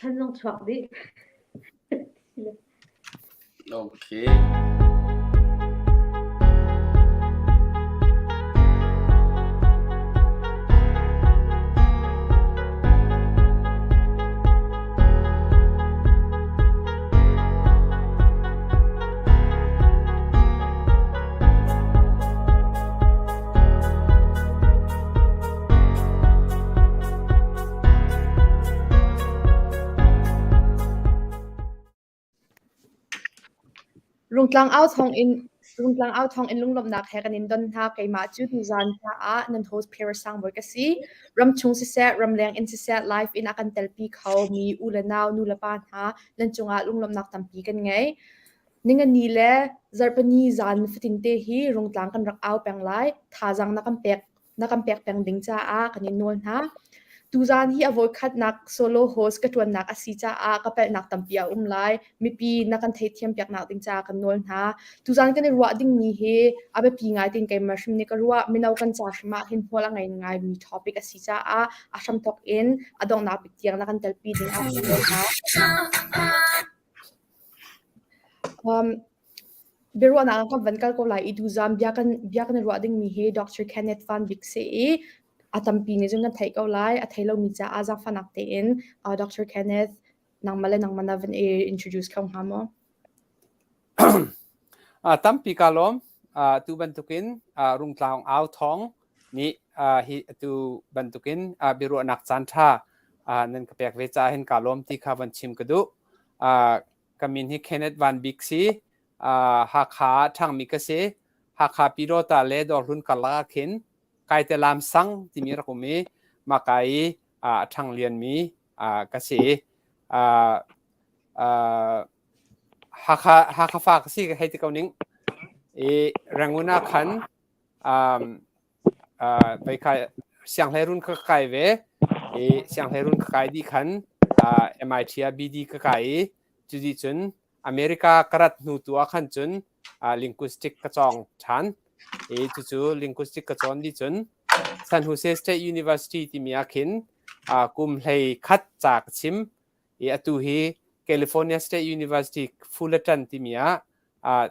Thlan zong chuak dih. Okay. Rungtlang au thawngin Rungtlang au thawngin lunglawmhnak he kan in don hna. Keimah cu tuzaan caah nan host Paris Sangbawi ka si. Ramchung siseh, ramleng in siseh, live in a kan telpi kho mi u le nau, nu le pa hna nan cungah lunglawmhnak tampi kan ngei. Ningani le zarhpini zan fatin te hi Rungtlang kan rak au peng lai. Thazaang na kan pek na kan pek peng ding caah kan in nawl hna. Tuzaan hi a voikhatnak solo host ka ṭuannak a si caah ka palhnak tampi a um lai. Mipi na kan theihthiam piaknak ding caah kan nawl hna. Tuzaan kan i ruah dingmi hi a biapi ngai tiin keimah hrim nih ka ruah. Mino kan ca hrim ah hin hmual a ngei ngaimi topic a si caah a hramthawk in a donghnak bik tiang na kan telpi ding ah kan nawl hna. Um, Biaruahnak ah kan van kal ko lai i tuzaan bia kan bia kan i ruah dingmi hi Dr. Kenneth Van Bik si i a tampi nih cun kan theih ko lai. A thei lomi caah zaangfahnak tein uh, Dr. Kenneth nangmah le nangmah na van i introduce kho hnga maw? Uh, tampi ka lawm. Uh, tu bantukin uh, Rungtlang au thawng nih uh, hi tu bantukin uh, biaruahnak caan ṭha uh, nan ka pek ve caah hin ka lawm ti kha van chim ka duh. Uh, Ka min hi Kenneth Van Bik si. Uh, Hakha ah ṭhangmi ka si. Hakha Pyidawta le Dawrhlun karlak ah khin Kaitelam sang timi rak um i maka i uh, a ṭhang lianmi uh, ka si. Uh, uh, Hakha, Hakha fa ka si ka hei ti ko ning. I Rangoon ah khan um, uh, veikai sianghleirun ka kai ve i sianghleirun ka kai dih khan uh, MIT ah BD ka kai i cuti cun America ka rat hnu tu ah khan cun uh, linguistic ka cawng ṭhan i cucu linguistic ka cawn dih cun San Jose State University timi ah khin uh, kum hlei khat ca ka chim i atu hi California State University Fullerton timi ah uh,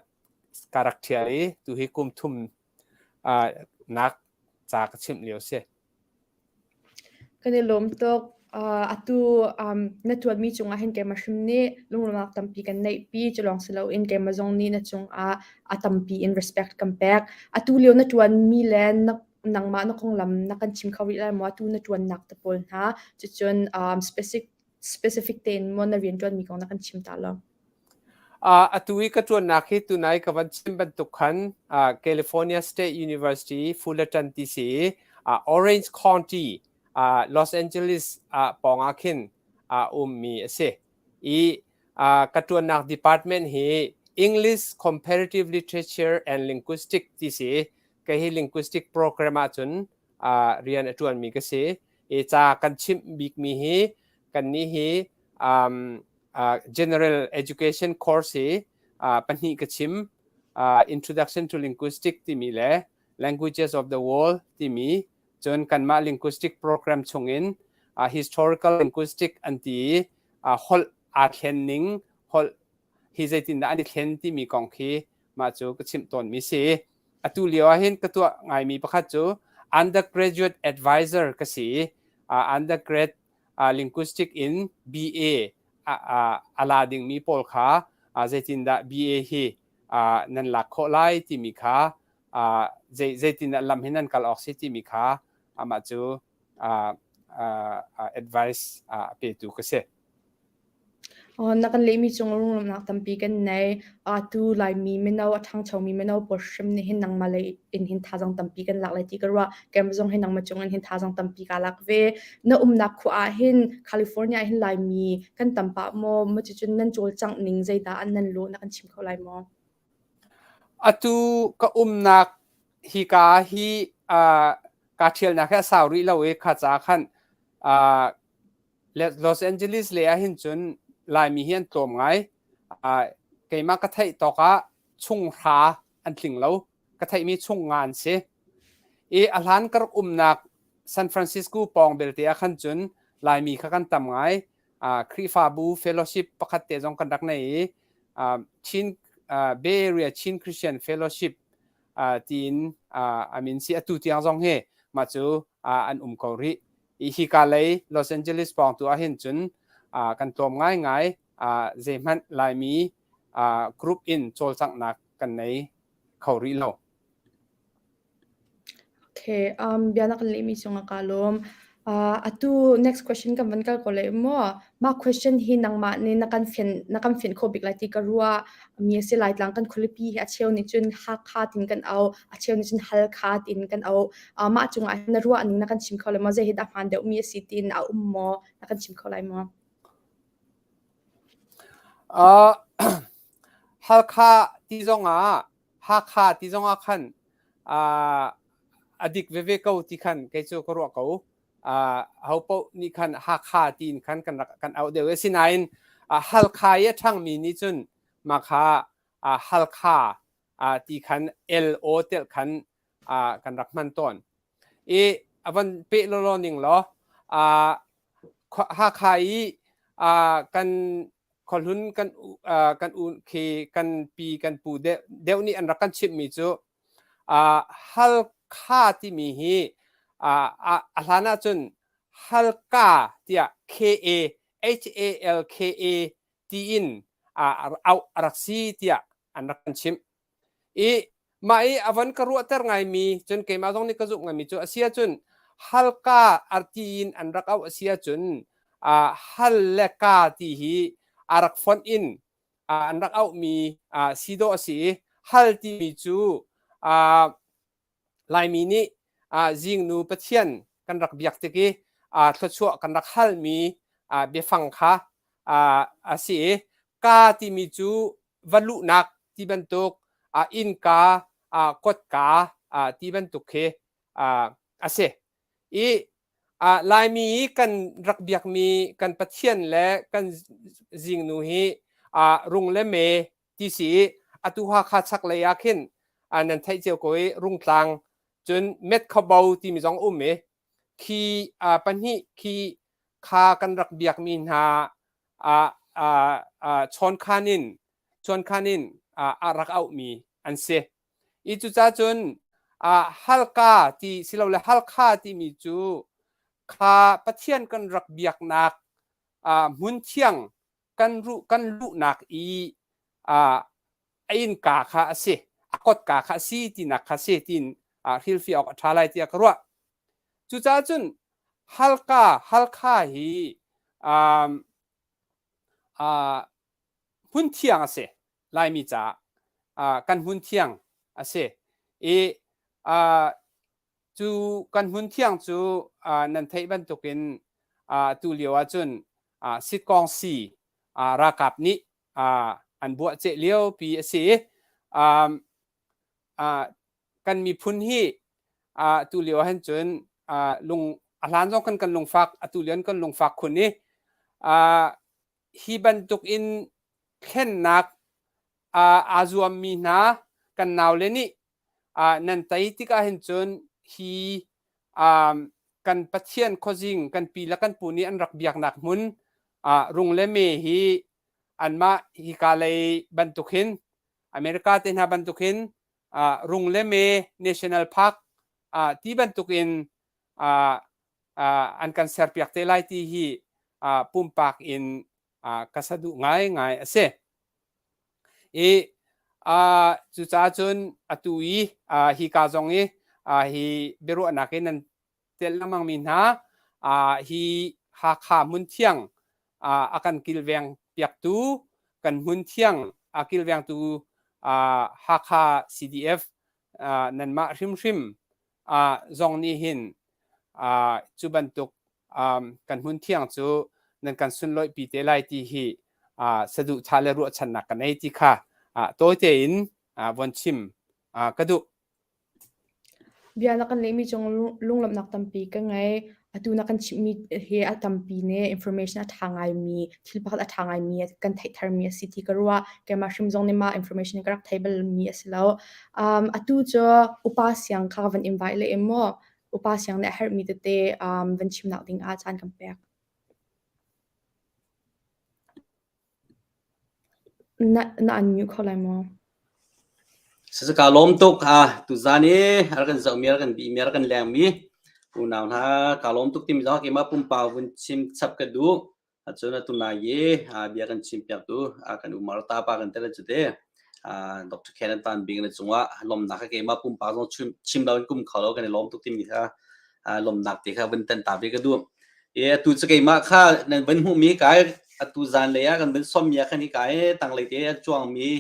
ka rak ṭhial i tu hi kum thum nak ca ka chimh lio si. Kan i lawm tuk. Uh, atu um, na ṭuanmi cungah hin keimah hrim nih lunglawmhnak tampi kan neihpi. Cu lawng si loin keimah zong nih na cungah a tampi in respect kan pek. Atu lio na ṭuanmi le na nangmah na konglam na kan chim kho rih lai maw? Atu na ṭuannak te pawl hna. Cucun um, specific specific tein maw na rian ṭuanmi kong na kan chim ta lo. Uh, atu i ka ṭuannak hi tunai ka van chim bantuk khan uh, California State University Fullerton ti si i uh, Orange County uh, Los Angeles uh, pawngah khin uh, ummi a si. I uh, ka ṭuannak department hi English Comparative Literature and Linguistics ti si kei hi linguistic program ahcun uh, rian a ṭuanmi ka si. I ca kan chimh bikmi hi kannih hi um, uh, general education course hi uh, pahnih ka chim uh, introduction to linguistic timi le languages of the world timi cun kanmah linguistic program chungin uh, historical linguistic an ti i uh, holh aa thlen ning holh hi zeitindah an i thlen timi kong khi mah cu ka chimh tawnmi si atu lio ah hin ka tuah ngaimi pakhat cu undergraduate advisor ka si uh, undergrad linguistic in BA a la dingmi pawl kha zeitindah BA hi nan lak khawh lai timi kha zeitindah lam hi nan kal awk si timi kha amah cu advice a petu ka si. Na kan lehmi cung rungrumnak tampi kan nei. Atu Laimi mino a ṭhangchomi mino pawl hrim nih hin nangmah lei in hin thazaang tampi kan lak lai ti ka ruah. Keimah zong hi nangmah cung in hin thazaang tampi kaa lak ve. Na umnak khua ah hin California ah hin Laimi kan tam pah maw? Maw cucun nan cawlcangh ning zeidah an nan lawh na kan chim kho lai maw? Atu ka umnak hika hi uh, kaa ṭhialnak hi a sau rih lo i kha ca khan uh, Los Angeles lei ah hin cun Laimi hi an tlawm ngai. Uh, keimah ka theih tawk ah chunghra an tling lo. Ka theihmi chung nga an si. I a hlan ka rak umnak San Francisco pawng belte ah khan cun Laimi kha kan tam ngai. Khrihfabu fellowship pakhat te zong kan rak nei i Chin Bay Area Chin Christian Fellowship tiin a min si. Atu tiang zong hi mah cu an um ko rih. Hika lei Los Angeles pawng tu ahhin cun kan tlawm ngaingai. Zeihmanh Laimi group in cawlcanghnak kan nei kho rih lo. Okay, bia na kan lehmi cungah kaa lawm. Atu next question kan van kal ko lai maw? Mah question hi nangmah nih na kan fian na kan fian khawh bik lai ti ka ruah. Mi a si Laitlang kan khualipi hi a cheu nih cun Hakha tin kan au, a cheu nih cun Halkha tin kan au. Mah cungah hin na ruah ning na kan chim kho lai maw? Zei hi dah hmaan deuhmi a si tiin a um maw? Na kan chim kho lai maw? Halkha ti zongah Hakha ti zongah khan a dik veve ko ti khan kei cu ka ruah ko. Ho paoh nih khan Hakha tiin khan kan rak kan auh deuh. Asinain Halkha i a ṭhangmi nih cun mah kha Halkha ti khan LO telh khan kan rak hman tawn. I a van peh lawlaw ning law Hakha i kan khuahlun kan kan u khi kan pi kan pu deuh nih an rak kan chimhmi cu Halkha timi hi a hlan ahcun Halka tiah K A H A L K A tiin auh a rak si tiah an rak kan chimh. I mah i a von ka ruahter ngaimi cun keimah zong nih ka zumh ngaimi cu a si ahcun Halka ti in an rak auh a si ahcun hal le ka ti hi a rak fonh in an rak auhmi si dawh a si i hal timi cu Laimi nih zingnu Pathian kan rak biak tik i thluachuah kan rak halmi biafang kha a si i ka timi cu va luhnak ti bantuk innka kotka ti bantuk khi a si. I Laimi i kan rak biakmi kan Pathian le kan zingnu hi rung le me ti si i atu Hakha chaklei ah khin nan theih cio ko i Rungtlang cun Metkhabo timi zong um i khi pahnih khi kha kan rak biakmi hna chawnkhan in chuankhan in a rak auhmi an si. I cucaah cun Halka ti silole Halkha timi cu kha Pathian kan rak biaknak hmun thiang kan ruh kan luhnak i a innka kha a si a kotka kha a si tinak kha si tiin hrilhfiah awk a ṭha lai tiah ka ruah. Cucaah cun Halka Halkha hi hmun thiang a si Laimi caah kan hmun thiang a si i cu kan hmun thiang cu nan theih bantukin tu lio ahcun sitkawng si ralkap nih an buah ceh liopi a si i kan miphun hi tu lio ahhin cun lung a hlan zong kan kan lungfak atu lio kan lungfak khun i hi bantuk in thlennak aa zuammi hna kan naule nih nan tei tikah hin cun hi kan Pathian khuazing kan pi le kan pu nih an rak biaknak hmun rung le me hi anmah hika lei bantuk hin America te hna bantuk hin rung le me National Park ti bantuk in an kan serpiak te lai ti hi pumpak in ka saduh ngaingai a si. I cucaah cun atu i hika zong i hi biaruahnak i nan telh lengmangmi hna hi Hakha hmunthiang a kan kilveng piaktu kan hmunthiang a kilvengtu Hakha CDF nanmah hrimhrim zong nih hin cu bantuk kan hmunthiang cu nan kan sunlawihpi te lai ti hi saduhthah le ruahchannak ka nei ti kha tawi tein von chim ka duh. Bia na kan lehmi cung lunglawmhnak tampi ka ngei. Atu na kan chimhmi hi a tampi ne information a ṭha ngaimi, thil pakhat a ṭha ngaimi kan theih tharmi a si ti ka ruah. Keimah hrim zong nih mah information ka rak thei balmi a si lo. Um, atu cu upa siang kha ka van invite le em maw? Upa siang nih a herhmi tete um, van chimnak ding ah caan kan pek. Na na unmute kho lai maw? Sasa ka lawm tuk ha tuzan i a kan zohmi a kan bihmi a kan lengmi unau hna ka lawm tuk timi zong keimah pumpak vun chim chap ka duh. Acun atu nai i bia kan chim piak tu kan umar ta pa kan tel cu te Dr. Ken Tan Bing na cungah lawmnak kha keimah pumpak zong chim lo in kum kho lo kan i lawm tuk timi kha lawmnak te kha vun tan ta ve ka duh. E atu cu keimah kha nan van hmuhmi kai atu zan lei ah kan vun sawmmi ah khan hi kai tanglei te a cuangmi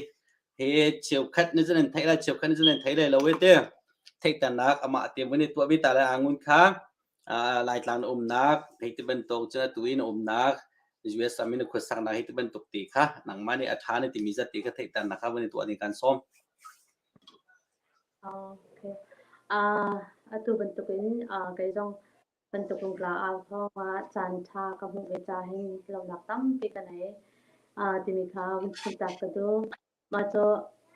he cheukhat na cun nan theih lai cheukhat na cun nan thei lai lo e te theihternak amah te vun i tuah ve ta lai angun kha Laitlang na umnak hei ti bantuk cun atu i na umnak US ram i na khuasaknak hei ti bantuk te kha nangmah nih a ṭha na timi zat te kha theihternak kha vun i tuah ding kan sawm. Okay. Uh, atu bantukin uh, kei zong bantuk rungtla au thawng ah caan ṭha ka hmuh ve ca hin lawmhnak tampi ka nei. Uh, timi kha vun chim tak ka duh. Mah cu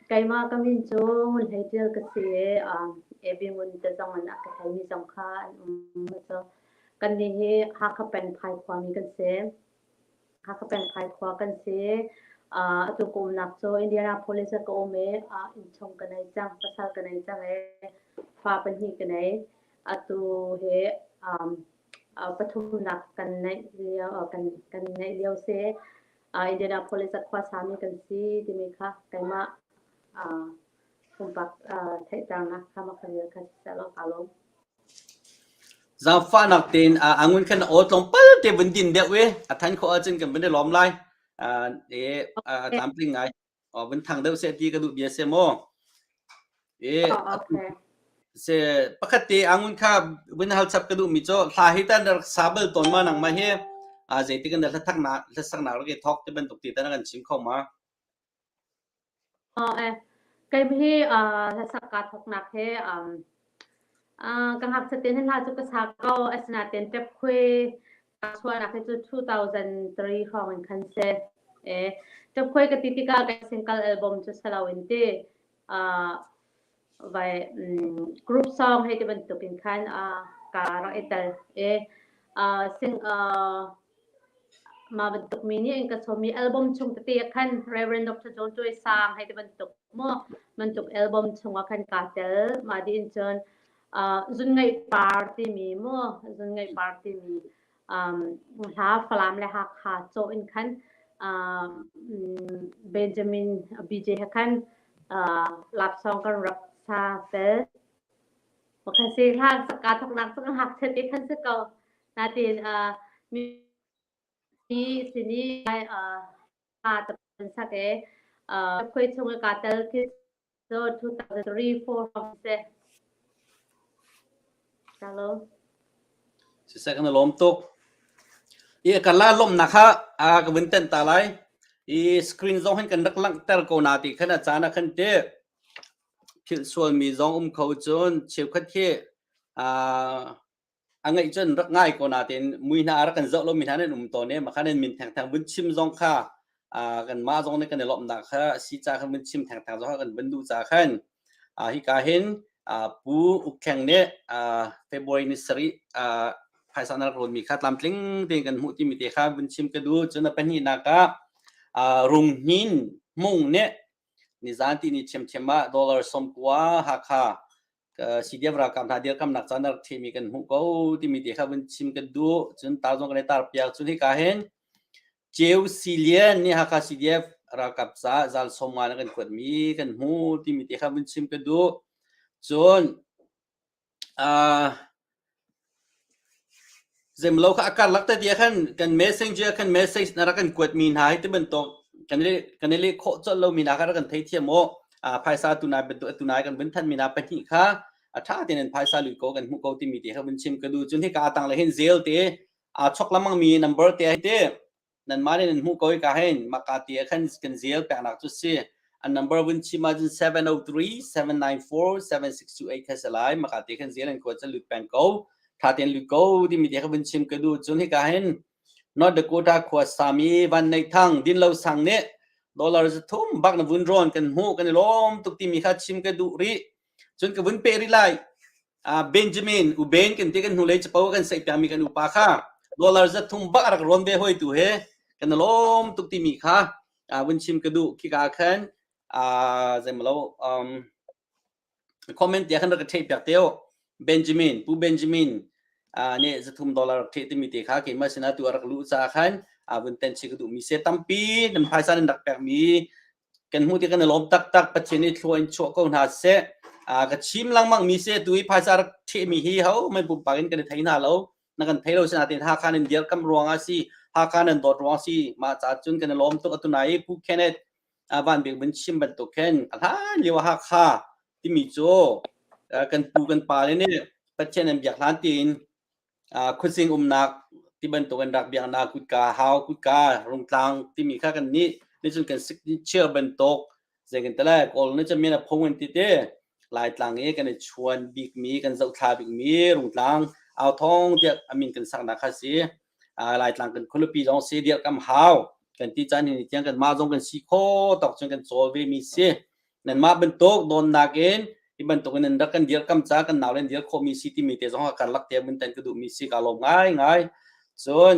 keimah ka min cu Ngun Hlei Ṭial ka si i um, AB Ngun te zong in a ka theimi zong kha an um. Mah cu kannih hi Hakha peng Phai khuami kan si. Hakha peng Phai khua kan si. Uh, atu ka umnak cu Indianapolis ah ka um i uh, innchung ka nei cang, pasal ka nei cang i fa pahnih ka nei. Atu hi um, uh, pathumnak kan neih lio, uh, kan, kan neih lio si. Uh, Indianapolis ah khua sami kan si timi kha keimah uh, pumpak uh, theihternak kha mah kha vial kha siseh law kaa lawm. Zaangfahnak tein angun khan aw tlawmpal te vun din deuh i a than khawh ahcun kan vun i lawm lai. E a tlamtling ngai. Vun thang deuh seh ti ka duh bia si maw? E Okay. se pakhat te angun kha vun hal chap ka duh mi cu hla hi tan rak sa bal tawn ma nangmah hi zeitik in dah hla thak na hla sak nak rak i thawk ti bantuk ti tan kan chim kho ma? Aw eh, kei hi uh, hlasak kaa thawknak he um, uh, ka ngakchiat tein hin hla cu ka sa ko. Asinain ṭep khui kaa chuahnak hi cu 2003 hrawng in khan si. Eh, ṭep khui ka ti tikah ka single album cu si loin ti uh, vai um, group song hei ti bantuk in khan uh, ka rak i tel. Eh, uh, sing uh, Mah bantuk mi nih an ka sawm i album chung tete ah khan Rev. Dr. John Choi Sang hei ti bantuk maw bantuk album chungah khan kaa tel. Mah dih in cun uh, Zunngaih Par timi maw Zunngaih Par timi um, hla Falam le Hakha cawh in khan uh, Benjamin BJ he khan uh, lapsong kan rak sa fel. Pakhat si hla kaa thoknak cu ka ngakchia te khan si ko. Natin uh, mi sin i uh, ta sak e uh, khoi chung i kaa tel khi so 2003 4 se. Hello. Siseh kan i lawm tuk. I kan la lawmnak kha a ka vun tenh ta lai. I screen zong hin kan rak langhter ko na ti khan a caan ah khan ti philh sualmi zong um kho cun cheukhat khi a ngeih cun rak ngai ko nain mui hna a rak kan zoh lomi hna nan um tawn i mah kha nan min thengtheng vun chim zong kha kanmah zong nih kan i lawmhnak kha a si ca khan vun chim thengtheng zong kha kan vun duh ca khan hika hin Pu Uk Thleng nih February ni sarih phaisa na rak rawnmi kha tlamtling tein kan hmuh timi te kha vun chim ka duh. Cun a pahnihnak ah Rung Hnin Hmung nih nizan ti ni ṭhiamṭhiam ah dollar 90 Hakha CDF ralkap hna dirkamnak caan a rak ṭhimi kan hmuh ko timi te kha vun chim kan duh. Cun ta zong kan i tar piak. Cun hika hin Ceu Silian nih Hakha CDF ralkap caah zal 50 na kan kuatmi kan hmu timi te kha vun chim ka duh. Cun uh, Zemlo kha a karlak te ti khan kan messenger khan message na rak kan kuatmi hna hi ti bantuk kan i kan i leh khawh colh lomi hna kha rak kan theithiam u. Phaisa tunai bantuk tunai kan vun thanmi hna pahnih kha a ṭha tein an phaisa lut ko kan hmuh ko timi te kha vun chim ka duh. Cun hika a tanglei hin zel te aa chok lamangmi number te hi te nanmah nih nan hmuh ko hika hin maka ti ah khan kan zel peknak cu si an number vun chim ahcun 703 794 7628 kha si lai maka ti khan zel an kuat cu lut peng ko tha tein lut ko timi te kha vun chim ka duh cun hika hin North Dakota khua sami Van Nei Thang din lo sang nih dollar za thum bak na vun rawn kan hmuh kan i lawm tuk timi kha chim ka duh rih cun ka vun peh rih lai Benjamin Uben kan ti kan hnulei capo kan saih piakmi kan upa kha dollar za thum bak a rak rawn ve hoi tu he kan lawm tuk timi kha. Vun chim ka duh khika khan zeimalo um comment tia khan rak ka theih piak teo Benjamin Pu Benjamin nih zathum dollar rak theh timi te kha keimah sinah tu rak luh ca khan vun ten chi ka duh mi se tampi nan phaisa nan rak pek mi kan hmuh ti kan i lawm taktak Pathian nih thlua in chuah ko hna seh ka chim lengmang mi se tu i phaisa rak theh mi hi ho mai pumpak in kan i thei hna lo na kan thei lo sinain Hakha nan dirkamh ruangah si Hakha nan dawt ruang si mah ca cun kan i lawm tuk atu nai Pu Kenneth Van Bik vun chim bantuk khin a hlan lio Hakha timi cu kan pu kan pa le nih Pathian an biak hlan tiin khuasing umnak ti bantuk an rak biaknak kutka hau kutka rungtlang timi kha kan nih nih cun kan signature bantuk zei kan ti lai kawl nih cun min a phung an ti ti Laitlang i kan i chuan bikmi kan zohthla bikmi rungtlang authong tiah a min kan saknak kha si Laitlang kan khualipi zong si dirhkam hau kan ti caan hi tiang kan mah zong kan si kho tawk cun kan cawl ve mi si nanmah bantuk dawnnak in hi bantuk in nan rak kan dirkam ca kan nau len dir khawhmi si timi te zong a karlak te mun tan ka duhmi si ka lawm ngai ngai cun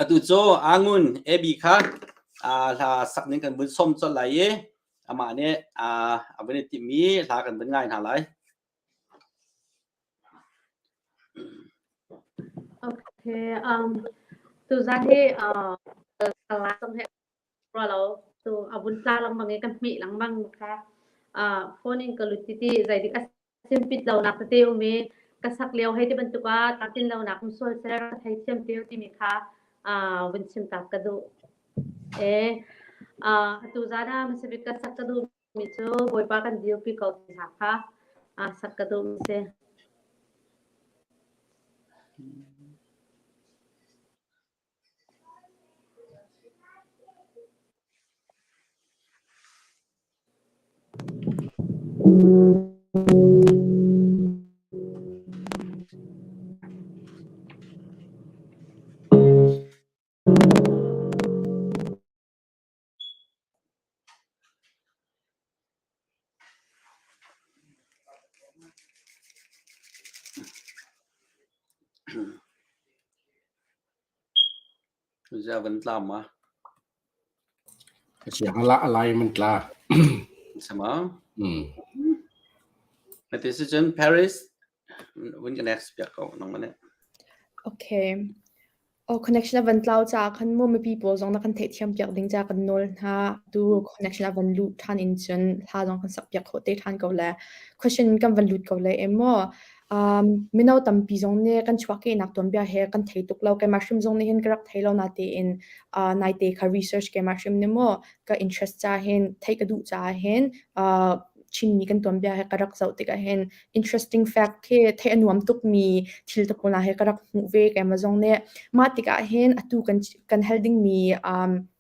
atu cu angun AB kha hla sak ning kan vun som colh lai i amah nih a vun i timmi hla kan vun ngai hna lai. Okay, um, tuzan hi uh, la zong hi rua lo tu a vun tla lengmang i kan hmeh lengmang kha uh, phone in ka lut titi zeidik a simpit lonak tete um i ka sak lio hei ti bantuk ah tlamtlin lonak um sual seh ka theithiam te timi kha uh, vun chim tak ka duh. E uh, atu zan ah hmasabik ka sak ka duh mi cu Bawipa kan dirpi ko ti hna kha uh, sak ka duh mi si. Zia van tla ma? Siang la alai man tla. Sama. Mm. Ati si cun Paris vun ka next piak ko nang mane. Okay. Aw connection a van tlau caah khan maw mipi pawl zong na kan theihthiam piak ding caah kan nawl hna. Tu connection a van luh ṭhan in cun hla zong kan sak piak khawh te ṭhan ko le question kan van lut ko le em maw. Um, mino tampi zong nih kan chuahkehnak tuanbia he kan thei tuk lo. Keimah hrim zong nih hin ka rak thei lo natein uh, naite kha research keimah hrim nih maw ka interest ca hin theih ka duh caah hin uh, Chinmi kan tuanbia he ka rak zoh tikah hin interesting fact khi theih a nuam tukmi thil te pawl hna he ka rak hmuh ve keimah zong nih. Mah tikah hin atu kan kan hal dingmi um,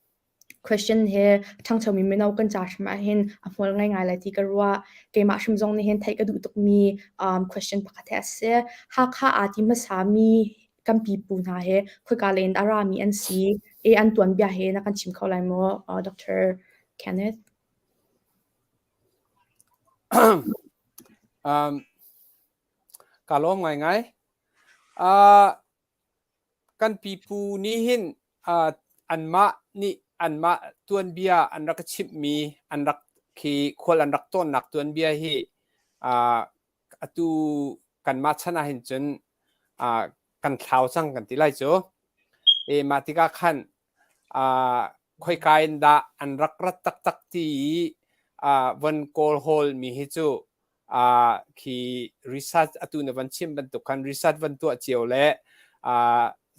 question he ṭhangchomi mino kan ca hrim ah hin a hmual ngaingai lai ti ka ruah. Keimah hrim zong nih hin theih ka duh tukmi um, question pakhat hi a si. Hakha aa ti hmasami kan pipu hna he khoika lei in a rami an si i an tuanbia he na kan chim kho lai maw, uh, Dr. Kenneth? Um, ka lawm ngaingai. Uh, kan pipu nih hin uh, anmah nih anmah tuanbia an rak chimhmi an rak khi khual an rak tawnnak tuanbia hi uh, atu kanmah chan ah hin cun uh, kan thlau cang kan ti lai cu. E mah tikah khan khoika in dah an rak rat taktak ti i von kawl hawl mi hi cu khi research atu na van chim bantuk khan research van tuah cio le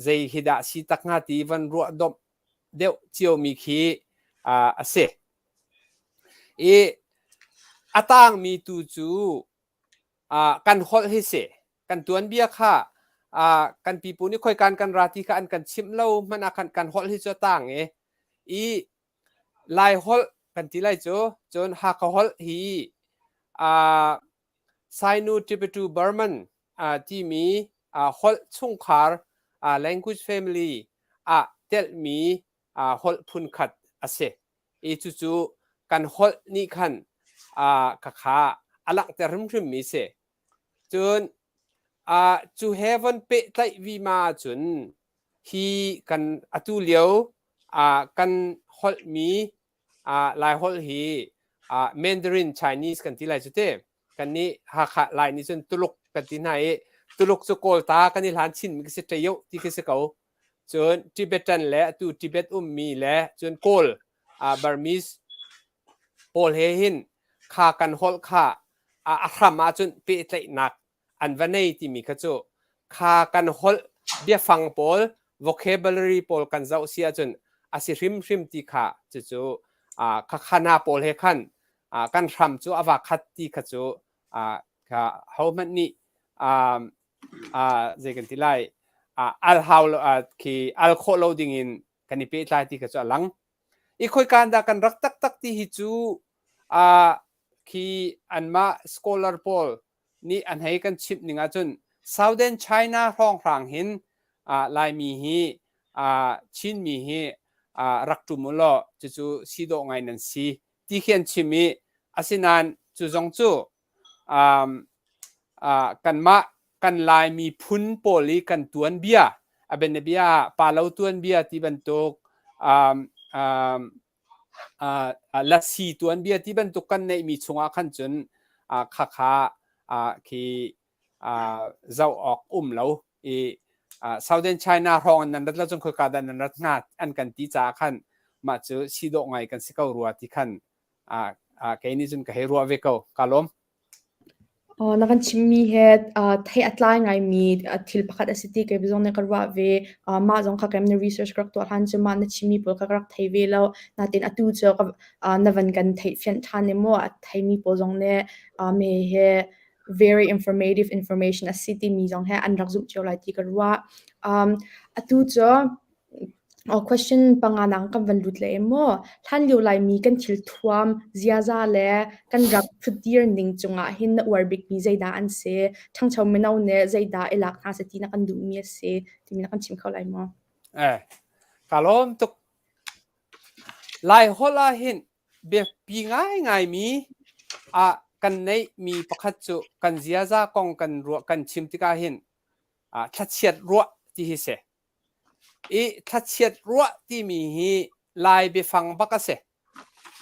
zei hi dah si tak hnga ti van ruah domh deuh cio mi khi a si. I a tangmi tu cu kan holh hi si. Kan tuanbia kha kan pipu nih khoikan kan ra ti kha an kan chimh lo hmanh ah khan kan holh hi cu a tang i i Lai holh kan ti lai cu cun Hakha holh hi Sino-Tibeto-Burman timi holh chungkhar language family ah telhmi holh phunkhat a si. I cucu kan holh nih khan khakha a langhter hrimhrimmi si. Cun cu he von pehtlaih vima ahcun hi kan atu lio. Kan holhmi Laiholh hi Mandarin Chinese kan ti lai cu te. Kannih Hakha Lai nih cun Tuluk kan ti hna i Tuluk cu Kawlta kan i hlan chinmi khi si ṭaioh ti khi si ko. Cun Tibetan le atu Tibet ummi le cun Kawl Burmese pawl he hin kha kan holh kha a hram ahcun pehtlaihnak an va nei timi kha cu kha kan holh biafang pawl vocabulary pawl kan zoh si ahcun a si hrimhrim ti kha cucu khakha hna pawl he khan kan hram cu a va khat ti kha cu kha hohmanh nih zei kan ti lai al hau khi al khawh lo ding in kan i pehtlai ti kha cu a lang. I khoikaan dah kan rak taktak ti hi cu khi anmah scholar pawl nih an hei kan chimh ning ahcun Southern China hrawnghrang hin Laimi hi Chinmi hi rak ṭum u law cucu si dawh ngai nan si ti khi an chim i asinain cu zong cu kanmah kan Lai miphun pawl i kan tuanbia a bianabia ah palo tuanbia ti bantuk lasi tuanbia ti bantuk kan neihmi chungah khan cun khakha khi zoh awk um lo i Southern China hrawng in nan rat lo cun khoika dah nan rat hnga an kan ti caah khan mah cu si dawh ngai kan si ko rua ti khan kei nih cun ka hei ruah ve ko. Ka lawm. Na kan chimmi he theih a tlai ngaimi thil pakhat a si ti kei zong nih ka ruah ve. Mah zong kha na research ka rak tuah hlan cu mah na chimmi pawl kha ka rak thei ve lo. Natin atu cu na van kan theihfianh ṭhan i maw a theimi pawl zong nih me he very informative information a si timi zong he an rak zumh cio lai ti ka ruah. Atu cu Question panganak kan van lut le maw? Hlanlio Laimi kan thilthuam, ziaza le kan rak ṭhutdir ning cungah hin na uar bikmi zeidah an si? Ṭhangcho mino nih zeidah i lak hna seh ti na kan duhmi a si timi na kan chim kho lai maw? Eh, ka lawm tuk. Lai holh ah hin biapi ngaingaimi ah kan neihmi pakhat cu kan ziaza kong kan ruah kan chim tikah hin thlachiat ruah ti hi si. I thlachiat ruah timi hi Lai biafang bak a si.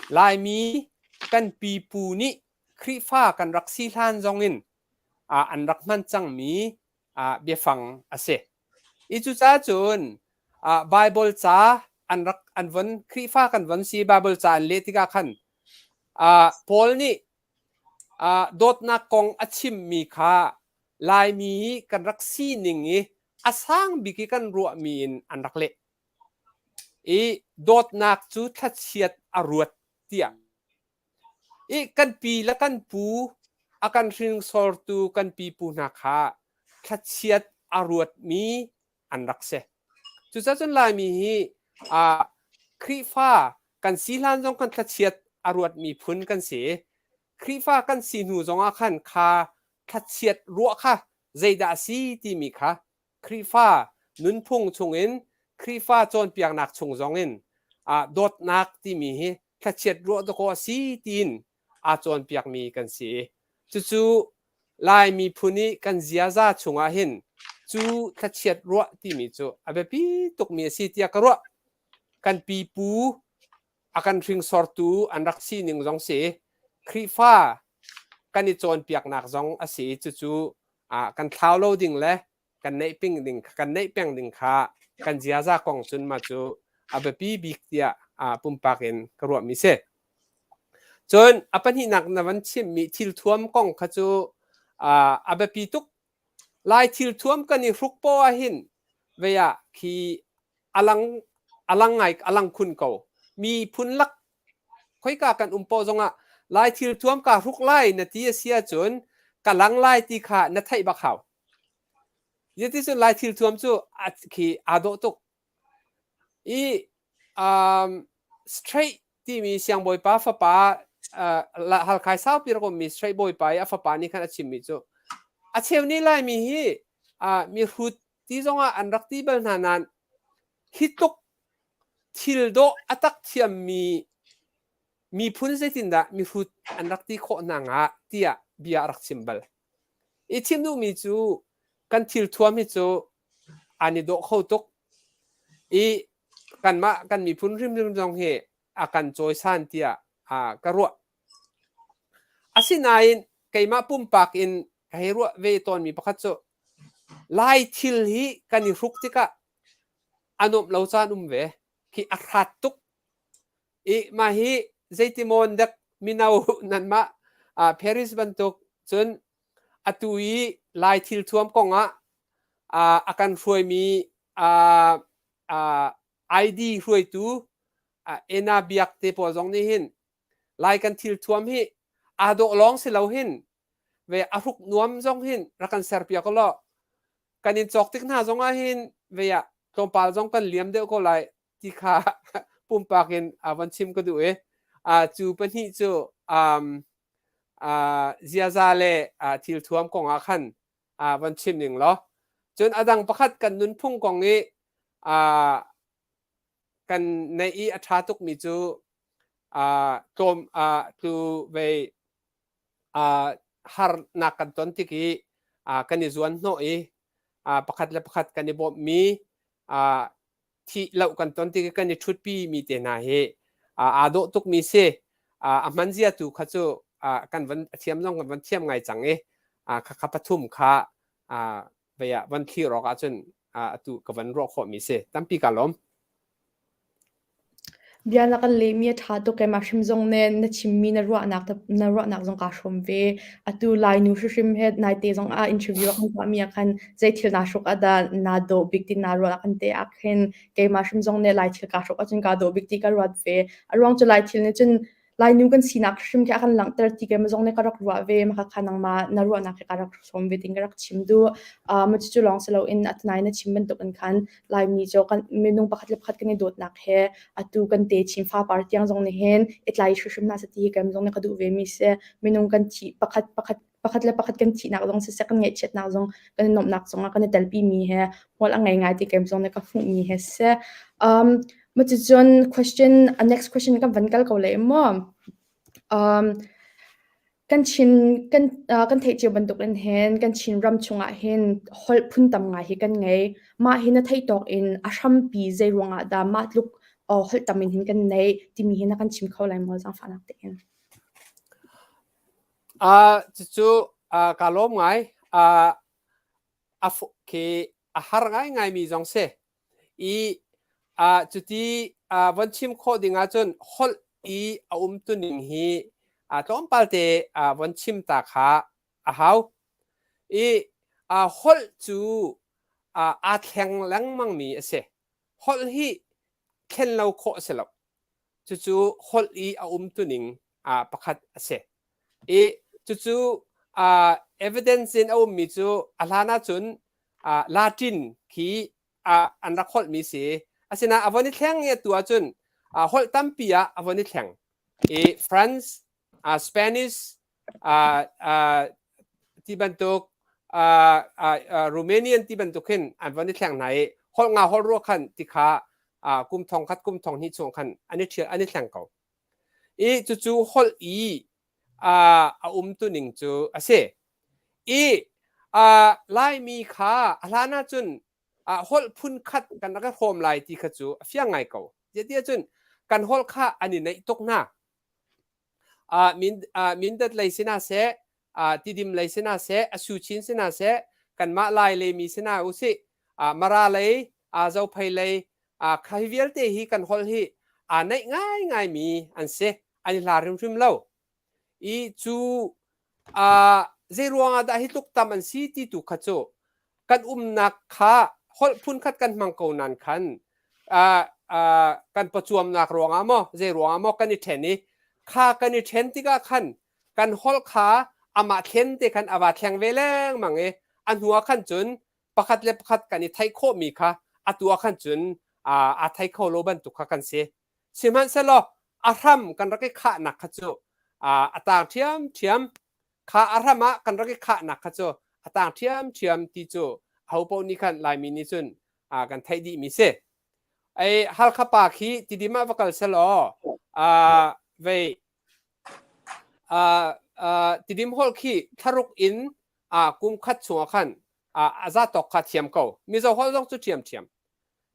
Laimi kan pipu nih Khrihfa kan rak si hlan zongin an rak hman cangmi biafang a si. I cucaah cun Baibal ca an rak an von Khrihfa kan von si Baibal ca an leh tikah khan Paul nih dawtnak kong a chimmi kha Laimi kan rak sining i a sang bik i kan ruahmi in an rak leh. I dawtnak cu thlachiat a ruat tiah. I kan pi le kan pu a kan hringsortu kan pipu hna kha thlachiat a ruatmi an rak si. Cucaah cun Laimi hi Khrihfa kan si hlan zong kan thlachiat a ruatmi phun kan si. Khrihfa kan si hnu zongah khan kha thlachiat ruah kha zeidah a si timi kha Khrihfa nunphung chungin Khrihfa cawnpiaknak chung zongin dawtnak timi hi thlachiat ruah dakaw a si tiin aa cawnpiakmi kan si. Cucu Lai miphun i kan ziaza chungah hin cu thlachiat ruah timi cu a biapi tukmi a si tiah ka ruah. Kan pipu a kan hringsortu an rak sining zong si. Khrihfa kan i cawnpiaknak zong a si i cucu kan thlau lo ding le kan neih ping ding kan neih peng ding kha kan ziaza kong cun mah cu a biapi bik tiah pumpak in ka ruahmi si. Cun a pahnihnak na van chimmi thilthuam kong kha cu a biapi tuk. Lai thilthuam kan i hruk poah ahhin vei ah khi a lang a lang ngai a lang khun ko. Miphun lak khoika kan um poah zongah Lai thilthuam kaa hruk lai na ti a si ahcun ka lang lai ti kha na theih bak hau. Zeticun Lai thilthuam cu khi aa dawh tuk. I um, straight timi siangbawipa fapa uh, Halkhai saupi rak ummi straight bawipa i a fapa nih khan a chimmi cu a cheu nih Laimi hi uh, mihrut ti zongah an rak ti bal hna nain hi tluk thil dawh a tak thiammi miphun zeitindah mihrut an rak ti khawh hna hnga tiah bia a rak chim bal. I chim duhmi cu kan thilthuam hi cu an i dawh kho tuk i Kanmah kan miphun hrimhrim zong hi a kan cawisan tiah ka ruah. Asinain keimah pumpak in ka hei ruah ve tawnmi pakhat cu Lai thil hi kan i hruk tikah a nuamh lo caan um ve. Khi a hrat tuk. I mah hi zeitimawn dek mino nanmah Paris bantuk cun atu i Lai thil thuam kongah a kan hruaimi ID hruaitu Ena Biak te pawl zong nih hin Lai kan thil thuam hi aa dawh lawng si lo hin ve a hruk nuam zong hin rak kan serpiak law kan in cawk tik hna zong ah hin ve ah tlawmpal zong kan liam deuh ko lai ti kha pumpak in van chim ka duh i cu pahnih cu um, ziaza le thil thuam kong ah khan van chim ning law cun a dang pakhat kan nunphung kong i kan neih i a ṭha tukmi cu tlawm tu vei harnak kan ton tik i kan i zuan hnawh i pakhat le pakhat kan i bawmhmi thih loh kan ton tik i kan i ṭhutpi mi te hna hi aa dawh tukmi si. A hman zia tu kha cu kan van a thiam zong kan van thiam ngai cang i khakha pathum kha vei ah van thlir awk ahcun atu ka van ruah khawhmi si. Tampi ka lawm. Bia na kan lehmi a ṭha tuk keimah hrim zong nih na chimmi na ruahnak na ruahnak zong kaa hrawm ve. Atu Lainu hrimhrim he naite zong ah interview a kan tuahmi ah khan zei thil naa hruk ah dah naa dawh bik ti naa ruah kan te ah khin keimah hrim zong nih Lai thil kaa hruk ahcun kaa dawh bik ti ka ruat ve. A ruang cu Lai thil nih cun Lainu kan sinak hrim khi a kan langhter ti keimah zong nih ka rak ruah ve. Mah kha nangmah na ruahnak hi ka rak hrawm ve ting ka rak chim duh. Uh, mah cucu lawng si loin atunai na chim bantukin khan Laimi cu kan minung pakhat le pakhat kan i dawtnak he atu kan te chin fapar tiang zong nih hin i tlai hrimhrim hna seh ti hi keimah zong nih ka duh ve mi si. Minung kan thih pakhat pakhat pakhat le pakhat kan thihnak zong siseh kan ngaihchiatnak zong kan i nuamhnak zong ah kan i telpi mi he hmual a ngei ngai ti keimah zong nih ka hmuh mi he siseh. Um, cucun question a next question kan van kal ko lai maw? Um, kan Chin kan uh, kan theih cio bantuk in hin kan Chin ram chungah hin holh phun tam ngai hi kan ngei. Mah hi na theih tawk in a hrampi zei ruangah dah mah tluk uh, holh tam in hin kan nei timi hi na kan chim kho lai maw zaangfahnak tein. Cucu kaa lawm ngai. A khi a har ngaingaimi zong si. I cuti von chim khawh ding ahcun holh i a umtuning hi tlawmpal te von chim ta kha a hau. I holh cu aa thleng lengmangmi a si. Holh hi thlen lo khawh a si lo. Cucu holh i a umtuning pakhat a si. I cucu evidence in a ummi cu a hlan ahcun Latin khi an rak holhmi si. Asinain a von i thleng i atu ahcun holh tampi ah a von i thleng. I France, Spanish, ti bantuk Romanian ti bantuk hin an von i thleng hna i holh nga holh rua khan ti kha kum thong khat kum thong hnih chung khan an i ṭhial an i thleng ko. I cucu holh i a umtuning cu a si. I Laimi kha a hlan ahcun holh phun khat kan rak i hrawm lai ti kha cu a fiang ngai ko. Zeitiah cun kan holh kha an i neih tuk hna. Mindat lei si hna seh, Tidim lei si hna seh, Asuchin si hna seh, kanmah Lai lei mi si hna usih, Mara lei, Zophei lei, kha hi vialte hi kan holh hi aa naih ngaingaimi an si. An i hla hrimhrim lo. I cu zei ruangah dah hi tluk tam an si ti tu kha cu kan umnak kha holh phunkhat kan hmang ko nan khan kan pacuamnak ruangah maw zei ruangah maw kan i ṭhen i kha kan i ṭhen tikah khan kan holh kha amah thlen te khan a va thleng ve lengmang i a hnu ah khan cun pakhat le pakhat kan i theih khawhmi kha atu ah khan cun aa thei kho lo bantuk kha kan si. Sihmanhsehlaw a hram kan rak i khahnak kha cu a tang ṭhiamṭhiam. Kha a hram ah kan rak i khahnak kha cu a tang ṭhiamṭhiam ti cu ahopaoh nih khan Laimi nih cun kan theih dihmi si. Ei Halkha pa khi Tidim ah va kal selaw vei Tidim holh khi thlaruk in kum khat chungah khan a zatawk kha thiam ko. Mizo holh zong cu ṭhiamṭhiam.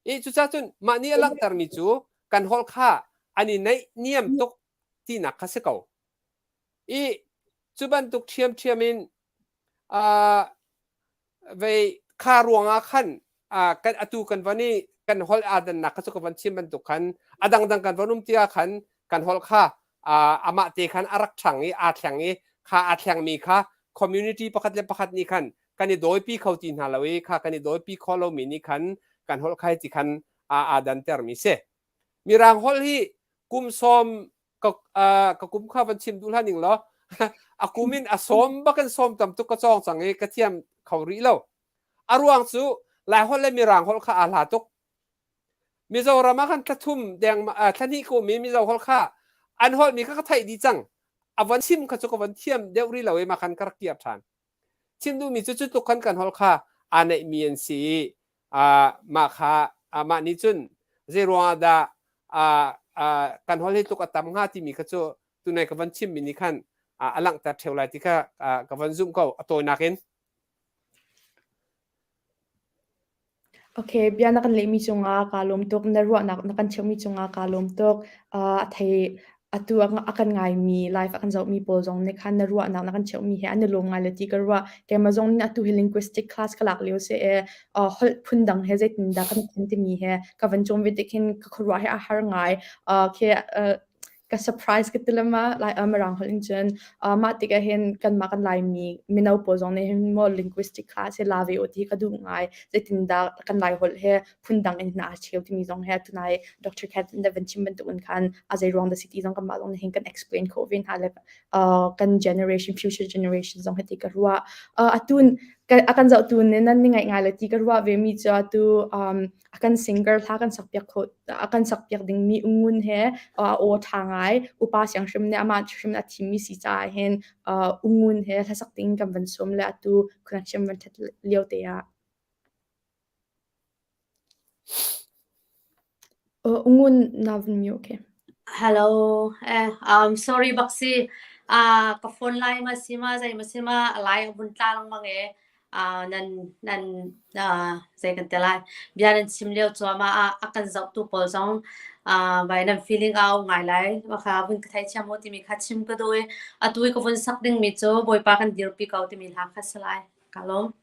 I cucaah cun mah nih a langhtermi cu kan holh kha an i neih niam tuk tinak kha si ko. I cu bantuk ṭhiamṭhiam in uh, vei kha ruangah khan uh, kan atu kan van i kan holh aa dannak kha cu ka van chim bantuk khan a dangdang kan van um tikah khan kan holh kha uh, amah te khan a rak ṭhang i aa thleng i kha aa thlengmi kha community pakhat le pakhat nih khan kan i dawipi kho ti hna lo i kha kan i dawipi kho lomi nih khan kan holh khai ti khan aa aa dantermi si. Mirang holh hi kum sawm ka ka kum kha van chim duh hlah ning law a kum in a sawm bak in sawm tam tuk ka cawng cang i ka thiam kho rih lo. A ruang cu Lai holh le Mirang holh kha aa hla tuk. Mizoram ah khan thla thum deng thla hnih kum i Mizo holh kha an holh mi kha ka theih dih cang. A von chim kha cu ka von thiam deuh rih lo i mah khan ka rak kir ṭhan. Chim duhmi cu cu tluk khan kan holh kha aa neihmi an si i mah kha mah nih cun zei ruangah dah kan holh hi tluk a tam hnga timi kha cu tunai ka van chimmi nih khan a langhter ṭheo lai ti kha ka van zumh ko a tawinak in. Okay, bia na kan lehmi cungah kaa lawm tuk. Na ruahnak na kan cheuhmi cungah kaa lawm tuk. Uh, a thei atu a kan ngaimi live a kan zohmi pawl zong nih khan na ruahnak na kan cheuhmi he an i lawm ngai le ti ka ruah. Keimah zong nih atu hi linguistic class ka lak lio si i uh, holh phundang he zeitindah kan then timi he ka van cawm ve tik hin ka khuaruah hi a har ngai. Uh, khi uh, ka surprise ka ti lema lai mirang holh in cun mah tikah hin kanmah kan Laimi mino pawl zong nih hin maw linguistic class hi la ve u ti ka duh ngai. Zeitindah kan Lai holh hi phundang in hna a cheu timi zong he tunai Dr. Kat na van chim bantuk in khan a zei ruang dah si ti zong kanmah zong nih hin kan explain khawh ve hna le kan generation future generation zong hi ti ka ruah. Atun a kan zohtu nih nan ni ngaih ngai le ti ka ruah ve mi cu atu a kan singer hla kan sakpiak kho a kan sakpiak dingmi Ungun he a aw ṭha ngai upa siang hrim nih amah hrim a thimmi si caah hin Ungun he hlasak ding kan van sawm le atu connection van ṭhat lio te ah. Ungun na van mute okay. Hello, eh, sorry bak si. Ah, ka phone lai ma si ma zai ma si ma lai a vun tla lengmang e. Ah, nan nan ah zei kan te lai. Bia nan chim lio cuahmah ah a kan zohtu pawl zong ah vai nan feeling a um ngai lai. Mah kha vun ka theithiam u timi kha chim ka duh i atu i ka vun sak dingmi cu Bawipa kan dirpi ko timi hla kha si lai. Ka lawm.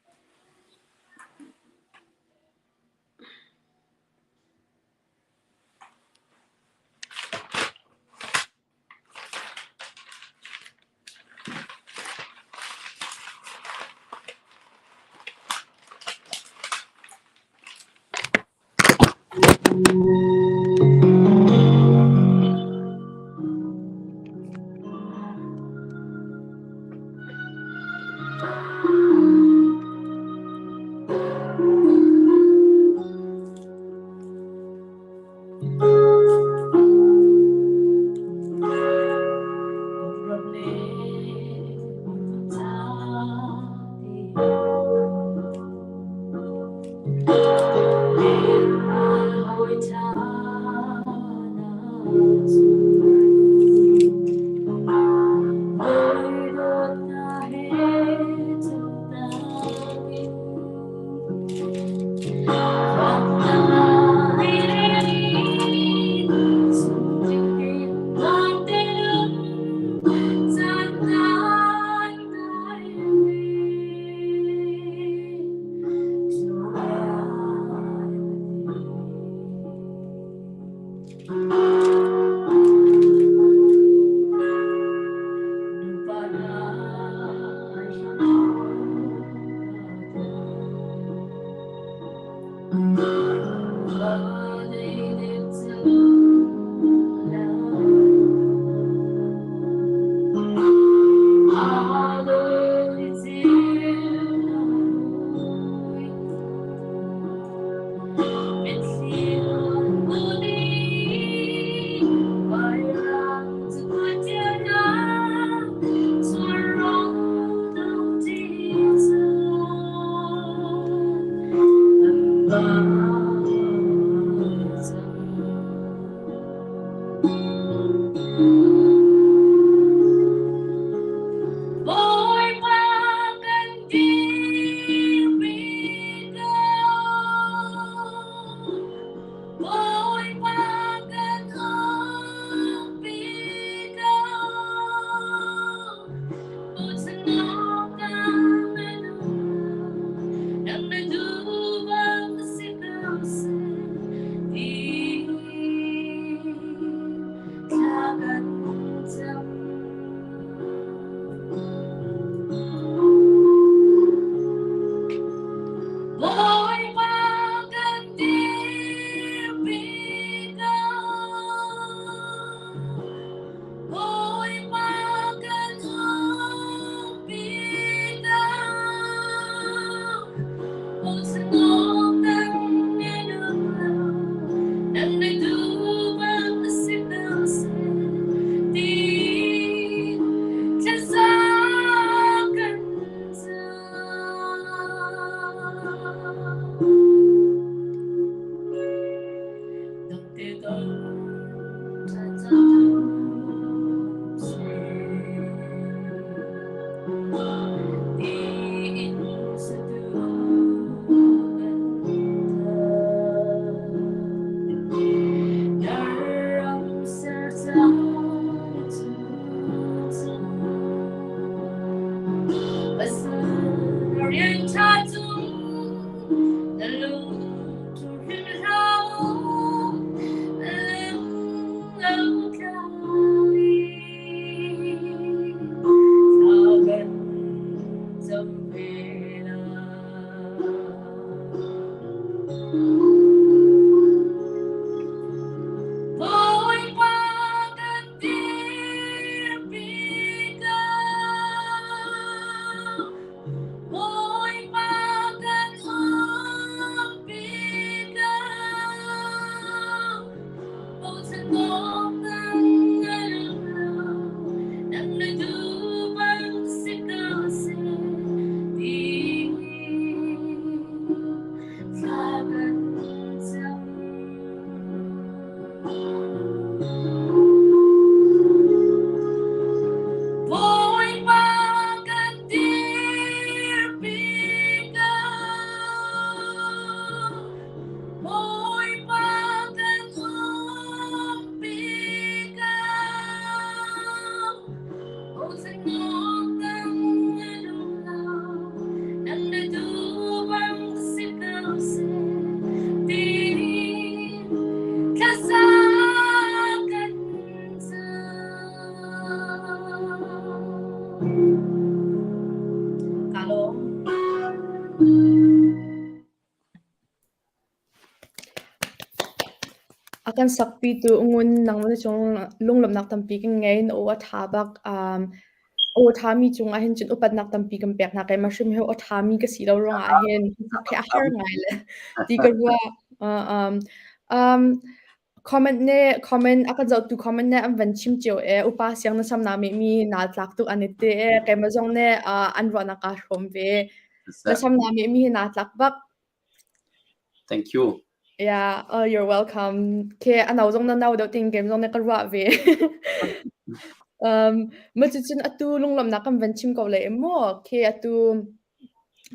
Pasal rian ṭha cung na lung ṭhu hrim hlah mu, na lung lo tlau i thla kan cam ve lai. Bawipa kan dirpi ko. Bawipa kan umpi ko. Bochan awk kan ngai lo. Nang na duh bang si ko seh ti thla kan cam. Bawipa kan dirpi ko. Bawipa kan umpi ko. Bochan awk kan ngai lo. Nang na duh bang si ko seh ti thlasa kan cam. Ka lawm. A kan sakpitu ngun nangmah na cung lunglawmhnak tampi kan ngei. Na aw a ṭha bak. Um, aw a ṭhami cungah hin cun upatnak tampi kan pek hna. Keimah hrim hi aw a ṭhami ka si lo ruangah hin sak hi a har ngai le ti ka ruah. Uh, um, um, comment ne comment a kan zohtu comment ne an van chim cio e upa siang na sam na mi mi nal tlak tuk an i te e keimah zong ne uh, an ruahnak kaa hrawm ve. Na sam na mi mi hi naa tlak bak. Thank you. Yeah, oh, you're welcome. Ke ano zong na nau deuh ting kem zong na ka ruah ve. um, ma cu cun atu lunglawmhnak kan van chim ko le maw? Ke atu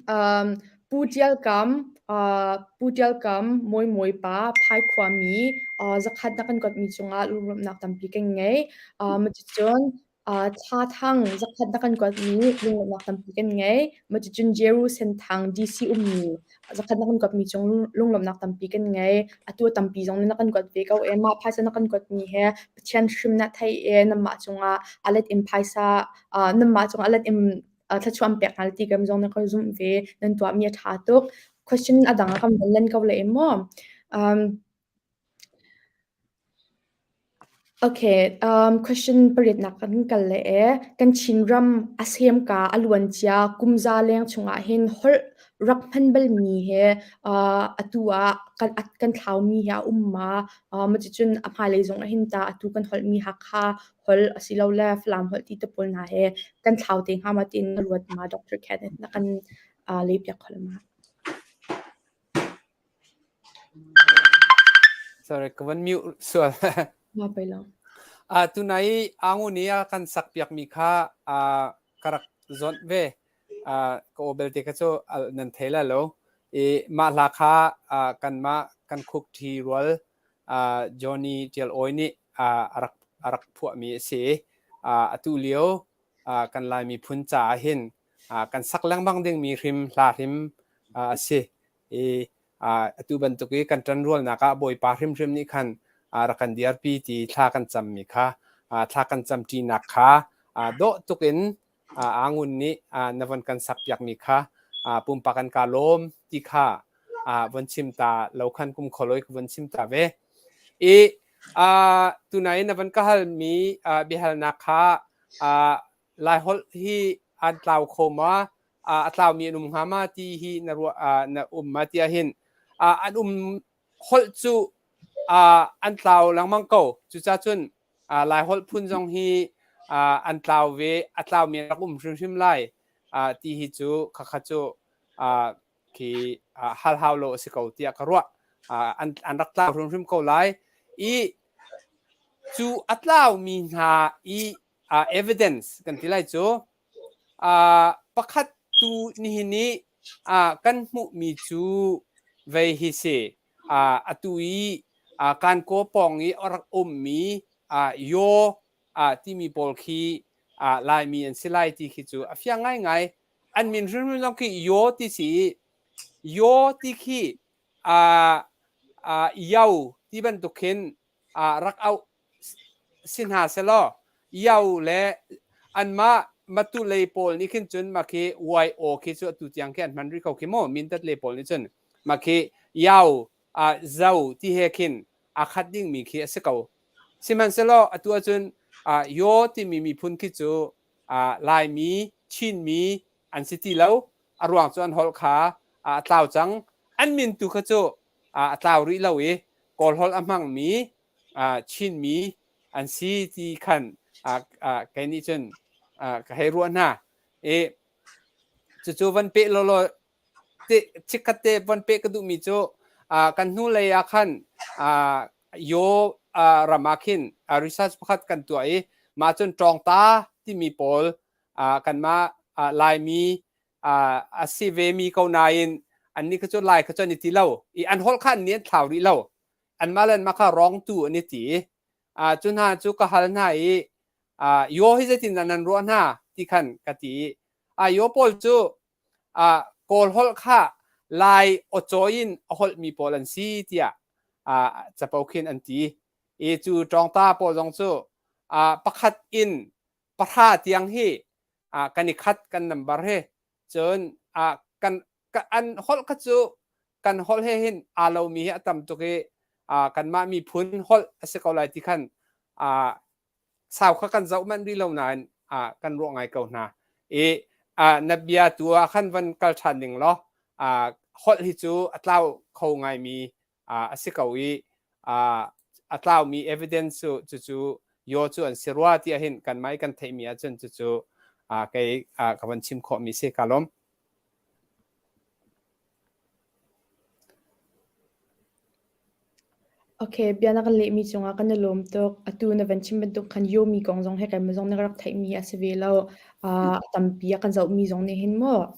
um, Pu Tial Kam, uh, Pu Tial Kam, Moi Moi pa, Phai khua mi, uh, zakhat na kan got mi cungah lunglawmhnak tampi kan ngei. Uh, ma cu cun Thla Thang zakhat na kan kuatmi lunglawmhnak tampi kan ngei. Cucun Jeru Senthang DC ummi zakhat na kan kuatmi cung lunglawmhnak tampi kan ngei. Atu tampi zong na kan kuat ve ko e. Mah phaisa na kan kuatmi he Pathian hrim na thei e nanmah cungah a let in phaisa nanmah cungah a let in thluachuah an pek hna ti kan zong na ka zumh ve. Nan tuahmi a ṭha tuk. Question a dang ah kan van len ko le maw? Um, Okay, um, question pariatnak kan kal le e. Kan Chinram a semka a luancia kumza leng chungah hin holh rak hman balmi he uh, atu ah kan kan thlaumi hi a um ma uh, ma cucun a hmailei zong ah hin ta atu kan holhmi Hakha holh asilole Falam holh ti te pawl hna he kan thlau te hnga ma tiin na ruat ma Dr. Kenneth na kan uh, leh piak khol ma. Sorry, ka van mute sual. Ma pei lo. Ah tunai angu ni a kan sak piak mi kha ah ka rak zawnh ve. Ah ka aw belte kha cu al nan thei la lo. I mah hla kha ah kanmah kan khuk ṭhi rual ah Johnny Ṭial Awi nih ah a rak a rak phuahmi a si. Ah atu lio ah kan Lai miphun caah hin ah kan sak lengmang dingmi hrim hla hrim ah a si. I atu bantuk i kan ṭanrualnak ah Bawipa hrimhrim nih khan rak kan dirpi ti thla kan cammi kha thla kan camṭinak kha dawh tuk in Angun nih na von kan sakpiakmi kha pumpak an ka lawm ti kha von chim ta lo khan kum kholoi ka von chim ta ve. I tunai na von ka halmi biahalnak kha Laiholh hi an tlau kho ma a tlaumi an um hnga ma ti hi na ruah na um ma ti ahhin an um holh cu an tlau lengmang ko. Cucaah cun Laiholh phun zong hi an tlau ve, a tlaumi an rak um hrimhrim lai ti hi cu khakha cu khi hal hau lo a si ko tiah ka ruah. An rak tlau hrimhrim ko lai. I cu a tlaumi hna i evidence kan ti lai cu Pakhat tu nihin i kan hmuhmi cu vei hi si. Atu i Kankaw pawng i a rak ummi Yaw timi pawl khi Laimi an si lai ti khi cu a fiang ngaingai. An min hrimhrim zong khi Yaw ti si i Yaw ti khi uh, uh, Yau ti bantuk khin uh, rak auh si hna selaw Yau le anmah Matu lei pawl nih khin cun mah khi YO khi cu atu tiang khi an hman rih ko khi mu Mindat lei pawl nih cun mah khi Yau uh, Zo ti he khin aa khat dingmi khi a si ko. Sihmanhsehlaw atu ahcun uh, Yaw timi miphun khi cu uh, Laimi, Chinmi an si ti lo. A ruang cu an holh kha uh, a tlau cang. An min tu kha cu uh, a tlau rih lo i Kawl holh a hmangmi uh, Chinmi an si ti khan uh, uh, kei nih cun uh, ka hei ruah hna. I cucu van peh lawlaw te chikkhat te von peh ka duhmi cu uh, kan hnu lei ah khan uh, yo uh, ram ah khin uh, research pakhat kan tuah i mah cun ṭawngta timi pawl uh, kanmah uh, Laimi uh, a si ve mi ko nain annih kha cu Lai kha cu an i ti lo i an holh kha an nih an thlau rih lo anmah le anmah kha rong tu an i ti uh, cu hna cu ka hal hna i uh, yo hi zeitin dah nan ruah hna ti khan ka ti i uh, yo pawl cu uh, Kawl holh kha Lai awcawi in a holhmi pawl an si tiah uh, capo khin an ti. I cu ṭawngta pawl zong cu uh, pakhat in pahra tiang hi uh, kan i khat kan number he cun uh, kan an holh kha cu kan holh he hin aa lomi hi a tam tuk i uh, kanmah miphun holh a si ko lai ti khan uh, sau kha kan zoh manh rih lo nain ah kan ruah ngai ko hna i ah na bia tu ah khan van kal ṭhan ning law ah holh hi cu a tlau kho ngaimi ah a si ko i ah a tlaumi evidence cu cucu yo cu an si rua ti ahhin kan mai kan theihmi ahcun cucu ah kei ah ka van chim khawhmi si ka lawm. Okay, bia na kan lehmi cungah kan i lawm tuk. Atu na van chim bantuk khan Yomi kong zong hi keimah zong nih ka rak theihmi a si ve lo. Uh, a tampi a kan zohmi zong nih hin maw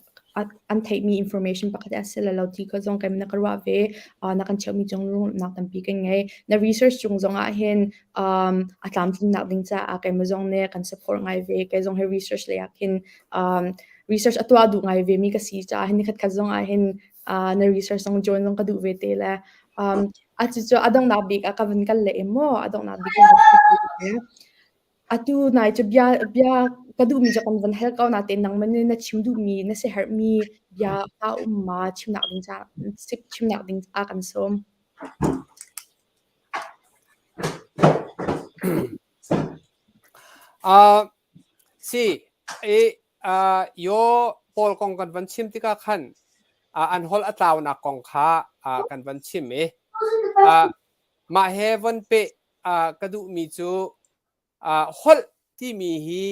an theihmi information pakhat a si le lo ti kha zong keimah na ka ruah ve. Uh, na kan cheuhmi cung lungnak tampi kan ngei. Na research cung zong ah hin um, a tlamtlinnak ding caah keimah zong nih kan support ngai ve. Kei zong hi research lei ah khin um, research a tuah duh ngai ve mi ka si caah hin nikhat khat zong ah hin uh, na research zong join zong ka duh ve te le um, a cu cu a donghnak bik ah ka van kal le em maw a donghnak bik ka van atu nai cu bia bia ka duhmi cu kan van hal ko na te nangman nih na chim duhmi na siaherhmi bia a um ma chimnak ding ca chimnak ding a kan sawm. Uh, si, i uh, yo pawl kong kan van chim tikah khan uh, an holh a tlaunak kong kha uh, kan van chim i uh, mah he von pe uh, ka duhmi cu uh, holh timi hi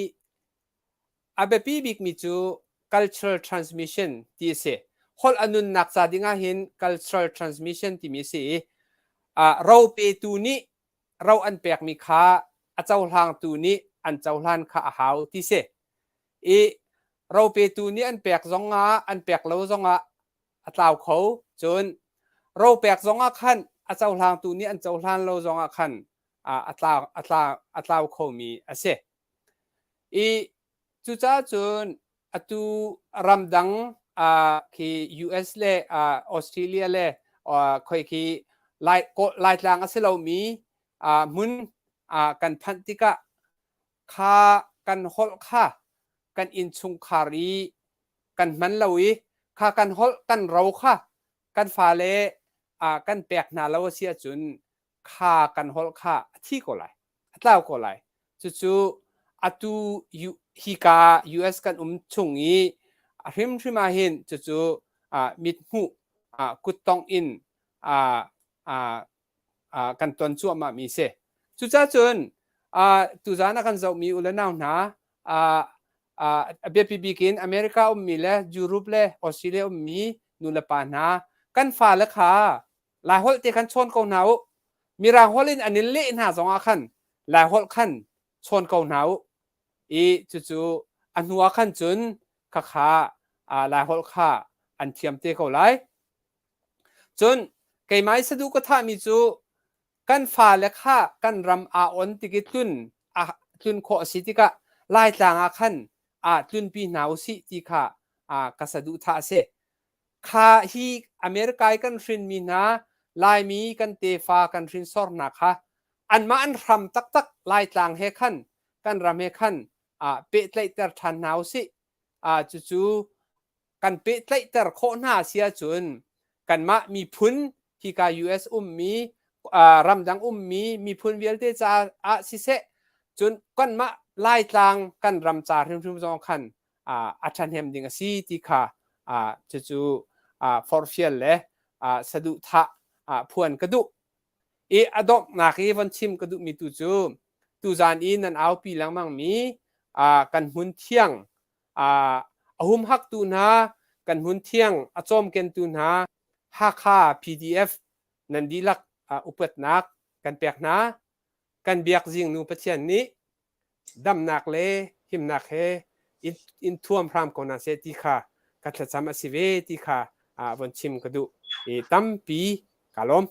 a biapi bikmi cu cultural transmission ti a si. Holh a nunnak ca dingah hin cultural transmission timi a si i uh, ro petu nih ro an pekmi kha a cohlangtu nih an cohlan kha a hau ti si. I ro petu nih an pek zongah an pek lo zongah a tlau kho. Cun ro pek zongah khan a cohlangtu nih an cohlan lo zongah khan a tlau a tla a tlau khomi a si. I cucaah cun atu ramdang uh, khi US le uh, Australia le uh, khoi khi Lai, Laitlang a si lomi uh, hmun uh, kan phanh tikah kha kan holh kha kan innchungkhar i kan hman lo i kha kan holh kan ro kha kan fale uh, kan pek hna lo a si ahcun kha kan holh kha a thi ko lai a tlau ko lai cucu atu hika US kan um chung i a hrimhrim ah hin cucu mithmuh kuttongh in kan ton cuahmah mi si cucaah cun tuzaan a kan zohmi u le nau hna a biapi bik in America ummi le Europe le Australia ummi nu le pa hna kan fale kha Laiholh te khan chawn ko hna u. Mirang holh in an in leh hna zongah khan Laiholh khan chawn ko hna u. I cucu a hnu ah khan cun khakha Laiholh kha an thiam te ko lai. Cun keimah i saduh ka thahmi cu kan fale kha kan ram aa on tik i tlun a tlun khawh a si tikah Laitlang ah khan aa tlunpi hna usih ti kha ka saduhthah a si. Kha hi America i kan hrinmi hna Laimi kan tefa kan hrinsor hna kha anmah an hram taktak Laitlang he khan kan ram he khan pehtlaihter ṭhan hna usih. Cucu kan pehtlaihter khawh hna si ahcun kanmah miphun hika US ummi ramdang ummi miphun vialte caah siseh cun kanmah Laitlang kan ram ca hrimhrim zong khan a ṭhahnem ding a si ti kha cucu forhfial le saduhthah phuan ka duh. I a donghnak i von chim ka duhmi tu cu tuzan i nan aupi lengmangmi kan hmun thiang a humhaktu hna kan hmun thiang a cawmkentu hna Hakha PDF nan dihlak upatnak kan pek hna. Kan biak zingnu Pathian nih damnak le himnak he in thuam hram ko hna seh ti kha ka thlacam a si ve ti kha von chim ka duh i tampi ka lawm.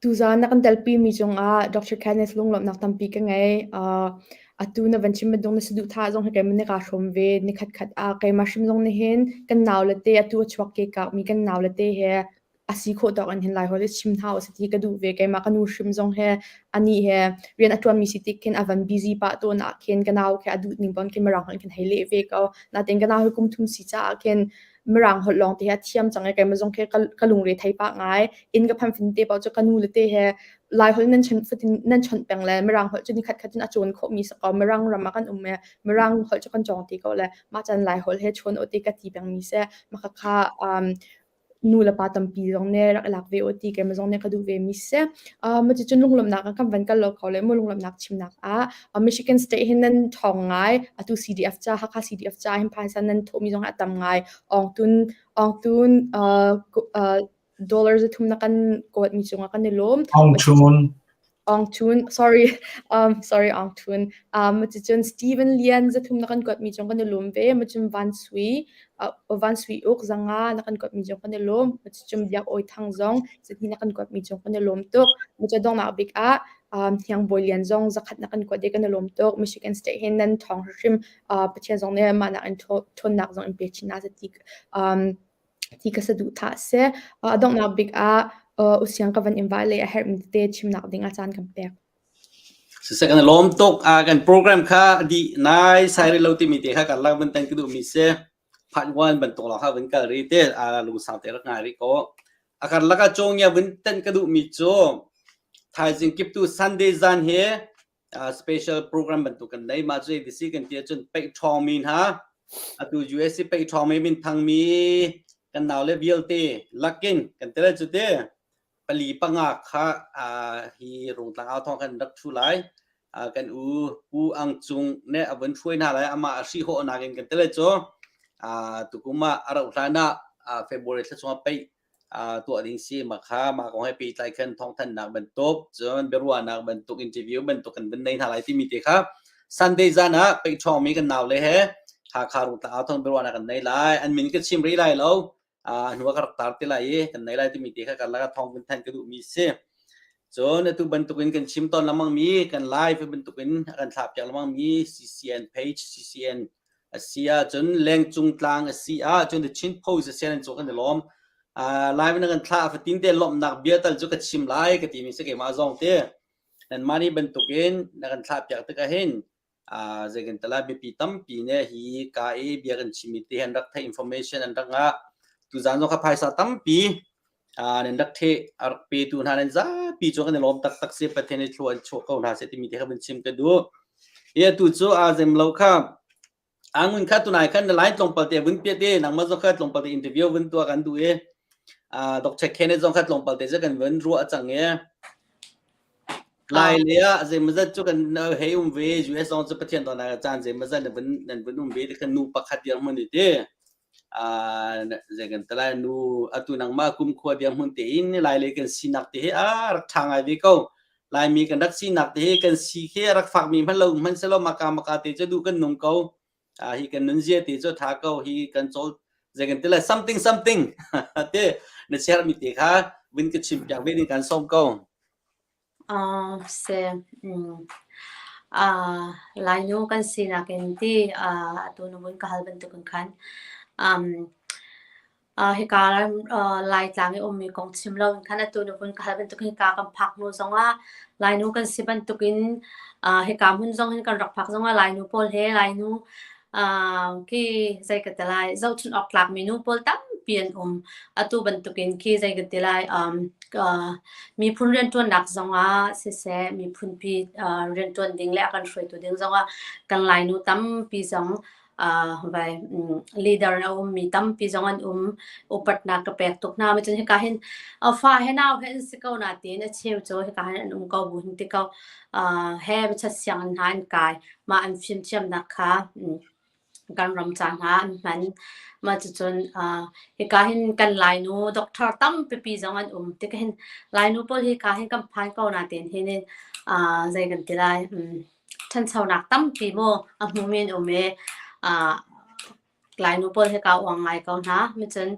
Tuzaan na kan telpi mi cungah Dr. Kenneth lunglawmhnak tampi ka ngei. Uh, atu na van chim bantuk na saduhthah zong hi keimah nih kaa hrawm ve. Nikhat khat ah keimah hrim zong nihin kan nau le te atu a chuak ke kak mi kan nau le te he a si khawh tawk in hin Lai holh i chim hna usih ti ka duh ve. Keimah ka nu hrim zong he anih he rian a ṭuanmi si tik khin a van busy pah tawn ah khin ka nau khi a duh ning bon khin Mirang holh in khin hei leh ve ko. Natein ka nau hi kum thum si caah khin Mirang holh lawng te hi a thiam cang i keimah zong khi ka lungre thei pah ngai. Inn ka phanh fin te paoh cu ka nu le te he Lai holh nan chawnh fatin nan chawnh peng le Mirang holh cu nikhat khat cun a cawn khawhmi si ko. Mirang ram ah kan um i Mirang holh cu kan cawng ti ko le mah caan Lai holh he chawn aw ti ka ti pengmi si. Mah khakha um, nu le pa tampi zong nih rak i lak ve u ti keimah zong nih ka duh ve mi si. Uh, cucun lunglawmhnak ah kan van kal lo kho le mu lunglawmhnak chimnak ah uh, Michigan State hin nan ṭhawng ngai. Atu CDF ca Hakha CDF ca hin phaisa nan thawhmi zong a tam ngai. Awng tun awng tun uh, uh, dollar zathum na kan kawt mi cungah kan i lawm. Aung Chun. Aung Tun, sorry, um, sorry Aung Tun. Um, cucun Stephen Lian zathum na kan kuat mi cung kan i lawm ve. Macun Van Sui, uh, Van Sui Uk zanga na kan kuat mi cung kan i lawm. Cucun Biak Awi Thang zong zahnih na kan kuat mi cung kan i lawm tuk. Macu donghnak bik ah um, Hniang Bawi Lian zong zakhat na kan kuat i kan i lawm tuk. Michigan State hin nan thawng hrim uh, Pathian zong nih mah nak in ṭhawnnak zong in pe chin na ti um, ti ka saduhthah a si. A donghnak bik ah usiang ka van in vah le a herhmi tete chimnak ding ah caan kan pek. Siseh kan i lawm tuk. Kan program kha a dih nai sai rih lo timi te kha kan lak van tan ka duhmi si. Part 1 bantuk lawng kha van kal rih te lungsau te rak ngai rih ko. A karlak ah cawngia vun tan ka duhmi cu thaizing kiptu Sunday zan hi special program bantuk kan nei mah cu ABC kan ti ahcun peih ṭhawngmi hna atu US i peih ṭhawngmi minthangmi kan nau le vialte lakin kan tel cu te pali panga kha hi rungtlang au thawng kan rak ṭhu lai kan u pu ang cung ne a vun hruai hna lai amah a hri hawh nakin kan tel cu tukum ah a rauh hlan ah February thla chungah peih tuah ding si mah kha mah kong he pehtlai khan thawngthanhnak bantuk cun biaruahnak bantuk interview bantuk kan vun nei hna lai timi te kha Sunday zan ah peihṭhawngmi kan nau le he Hakha Rungtlang au thawng biaruahnak kan nei lai an min ka chim rih lai lo hnu ah ka rak tar te lai i kan nei lai timi te kha karlak ah thawng vun thanh ka duhmi si cun atu bantukin kan chim tawn lengmang mi kan live bantukin kan thlah piak lengmang mi CCN page CCN a si ahcun lengcung tlang a si ahcun The Chin Post a si an cu kan i lawm. Uh, live na kan thlah fatin te lawmhnak bia tal cu ka chim lai ka timi si keimah zong te. Nan mah nih bantukin na kan thlah piak tikah hin uh, zei kan tala biapi tampi ne hi ka i bia kan chimmi te han rak theih information an rak ngah. Tuzan zong kha phaisa tampi uh, nan rak the a rak petu hna nan zapi cu kan i lawm taktak si Pathian i thlua an chuah ko hna seh timi te kha van chim ka duh. Hi atu cu aa zem lo kha angun kha tunai khan na line tlawmpal te vun piat i nangmah zong kha tlawmpal te interview vun tuah kan duh i Dr. Kenneth zong kha tlawmpal te cu kan vun ruah cang i Lai le ah zeimazat cu kan hei um ve US zong cu Pathian dawtnak caan zeimazat nan vun nan vun um ve ti khan nu pakhat dirhmun i ti zei kan ti lai nu atu nangmah kumkhua dirhmun tein lai lei kan sinak te hi a rak ṭha ngai ve ko Laimi kan rak sinak te hi kan si khi a rak fakmi hmanh lo hmanh selaw maka maka te cu duh kan nung ko hi kan nunzia te cu ṭha ko hi kan cawl zei kan ti lai something something te na share mi te kha vun ka chim piak ve ding kan sawm ko Uh, se, mm. Uh, Lainu kan sinak in ti uh, atu na vun ka hal bantukin khan um, Hika Laitlang i ummi kong chim loin khan atu na vun ka hal bantukin hika kan phak hnu zongah Lainu kan si bantukin hika hmun zong hin kan rak phak zongah Lainu pawl he Lainu khi zei ka ti lai zohchunh awk tlakmi nu pawl tampi an um. Atu bantukin khi zei ka ti lai miphun rianṭuannak zongah siseh miphunpi rianṭuan ding le a kan hruaitu ding zongah kan Lainu tampi zong vai leader a ummi tampi zong an um. Upatnak ka pek tuk hna. Cun hika hin fa he nau he an si ko nain a cheu cu hika hin an um ko bu hin ti ko. He chat sianginn hna an kai. Mah an fimthiamnak kha kan ram ca hna an hman. Mah cucun hika hin kan Lainu doctor tampipi zong an um. Tikah hin Lainu pawl hika hin kan phan ko nain hin zei kan ti lai. Ṭhanchonak tampi maw a hmumi an um i Lainu pawl hika uang ngai ko hna. Micun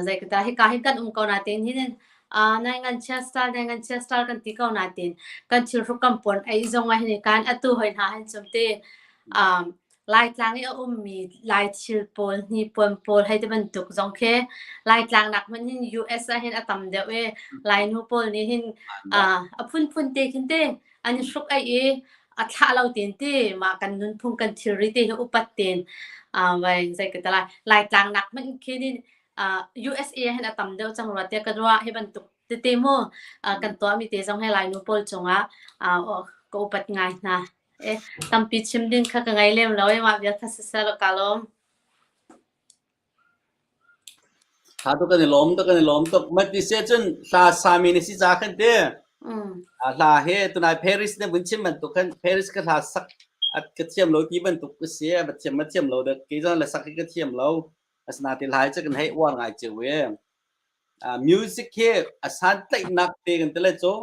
zei hika hin kan um ko nain hin nai nganchia style nai nganchia style kan ti ko nain kan thilhruk kan puan ei zong ah hin kan atu hoi hna hin cum ti Laitlang i a ummi Laithil pawl, hnipuan pawl hei ti bantuk zong khi Laitlang nak hmanh hin US ah hin a tam deuh i Lainu pawl nih hin a phunphun te khin te an i hruk aih i a thlah lo ten ti mah kan nunphung kan thilri te hi upat ten vai zei ka ti lai Laitlang nak hmanh khin in USA hin a tam deuh cang rua tiah ka ruah hi bantuk tete mu kan tuahmi te zong hi Lainu pawl cungah ka upat ngai hna. Eh, tampi chim ding kha ka ngei lem lo i mah bia kha siseh law kaa lawm. Tha tuk kan i lawm tuk kan i lawm tuk. Mati se cun hla sami na si ca khan te. Hla he tunai Paris ne vun chim bantuk khan Paris ka hla sak at ka thiam lo ti bantuk ka si a thiam ma thiam lo da kei zong le sak hi ka thiam lo. Asina ti lai cu kan hei uar ngai cio e. Music hi a san tlaihnak te kan tele cu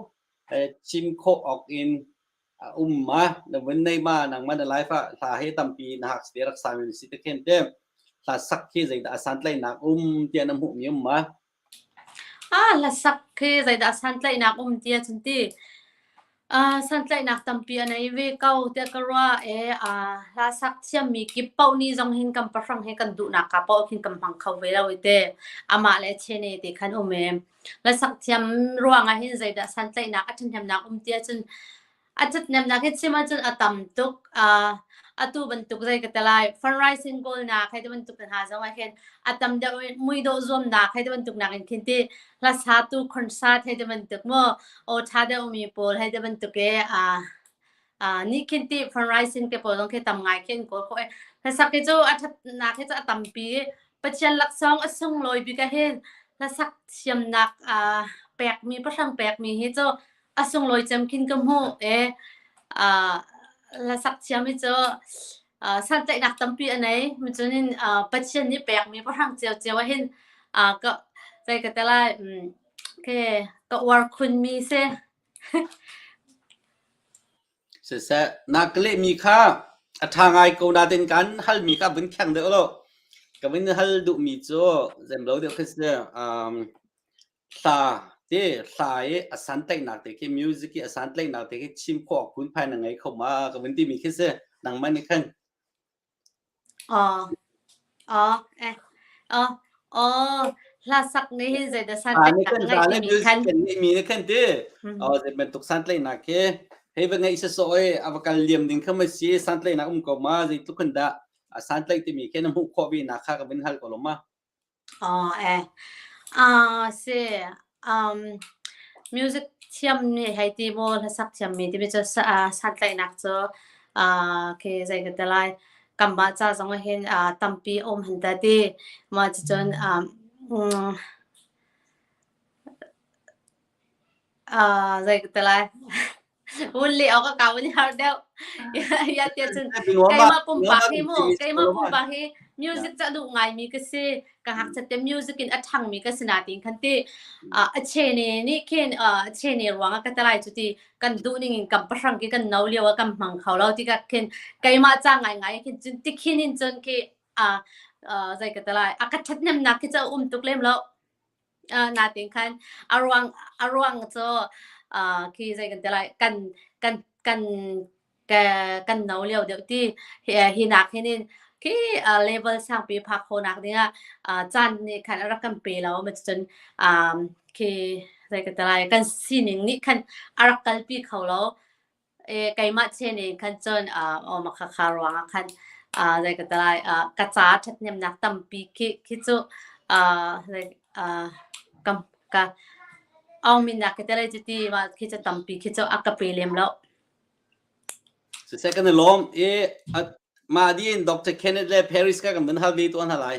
chim khawh awk in a um ma na vun nei ma nangmah na life ah hla he tampi na hak te rak sami si te khen te hla sak khi zeidah a santlaihnak um tiah na hmuh mi um ma? Ah hla sak khi zeidah santlaihnak um tiah cun ti ah santlaihnak tampi a nei ve ko tiah ka ruah e ah hla sak thiammi kip paoh nih zong hin kan pahrang he kan duhnak ka paoh khin kan hmang kho ve lo i te amah le chene te khan um e Hlasak thiam ruangah hin zeidah santlaihnak a ṭhahnemnak um ti ahcun a ṭhathnemnak hi chim ahcun a tam tuk. Uh, atu bantuk zei ka ti lai fundraising goalnak hei ti bantuk hna zong ah hin a tam deuh in muidawh zuamnak hei ti bantuk nak in khin ti hlasatu concert hei ti bantuk mu aw ṭha deuh mi pawl hei ti bantuk e uh, nih khin ti fundraising te pawl zong khi tam ngai khin kawl khawh i hlasak hi cu a ṭhatnak hi cu a tampi Pathian laksawng a sunglawi bik ah hin hlasak thiamnak pekmi pahrang pekmi hi cu a sunglawi cem khin ka hmuh e hlasak thiam hi cu santlaihnak tampi a nei cunin Pathian nih pekmi pahrang ciocio ah hin ka zei ka ti lai ke ka uar khunmi si. Siseh, na ka lehmi kha a ṭha ngai ko nain kan halmi kha vun kheng deuh law ka vun hal duhmi cu zemlo deuh khi si. Um, hla te hla i a santlaihnak te khi music i a santlaihnak te khi chim khawh awk phunphai na ngei kho ma ka vun timi khi si. Nangmah nih khan Aw, aw, eh, aw, aw, hlasak nih hin zeidah santlaihnak a ngeih timi khan. Kan ngeihmi nih khan ti. Aw, zei bantuk santlaihnak khi hei va ngeih sawsawh i a va kal liam ding kha ma si santlaihnak um ko ma zeitluk khan dah a santlaih timi khi na hmuh khawh ve nak kha ka vun hal ko lo ma. Aw eh. Ah si. Um, music thiam nih hei ti maw hlasak thiammi timi cu santlaihnak cu uh, khi zei ka ti lai kanmah ca zong ah hin uh, tampi a um han ta ti. Mah cucun um, mm, uh, zei ka ti lai Hun le awk a kau in har deuh. Ya tiah cun keimah pumpak hi mu keimah pumpak hi music ca duh ngaimi ka si. Ka ngakchiat te music in a ṭhangmi ka si natin khan ti a chene nih khin a chene ruangah ka talai cu ti kan duh ning in kan pahrang ki kan no lio ah kan hmang kho lo tikah khin keimah ca ngaingai khin cun tikhin in cun khi a zei ka talai a ka ṭhathnemnak khi cu a um tuk lem lo. Natin khan a ruang cu khi zei kan ti lai kan kan kan. Ka kan no lio deuh ti hi hi nak hin in khi level sangpi phak khawhnak dingah caan nih khan a rak kan pe lo ma cun khi zei ka ti lai kan sining nih khan a rak kalpi kho lo. Keimah chen in khan cun aw ma kha kha ruangah khan zei ka ti lai ka ca ṭhathnemnak tampi khi khi cu like ka ka aungminnak ka ti lai cu ti mah khi cu tampi khi cu a ka pe lem lo. Siseh kan i lawm i mah dih in Dr. Kenneth le Paris ka kan vun hal ve tuan hna lai.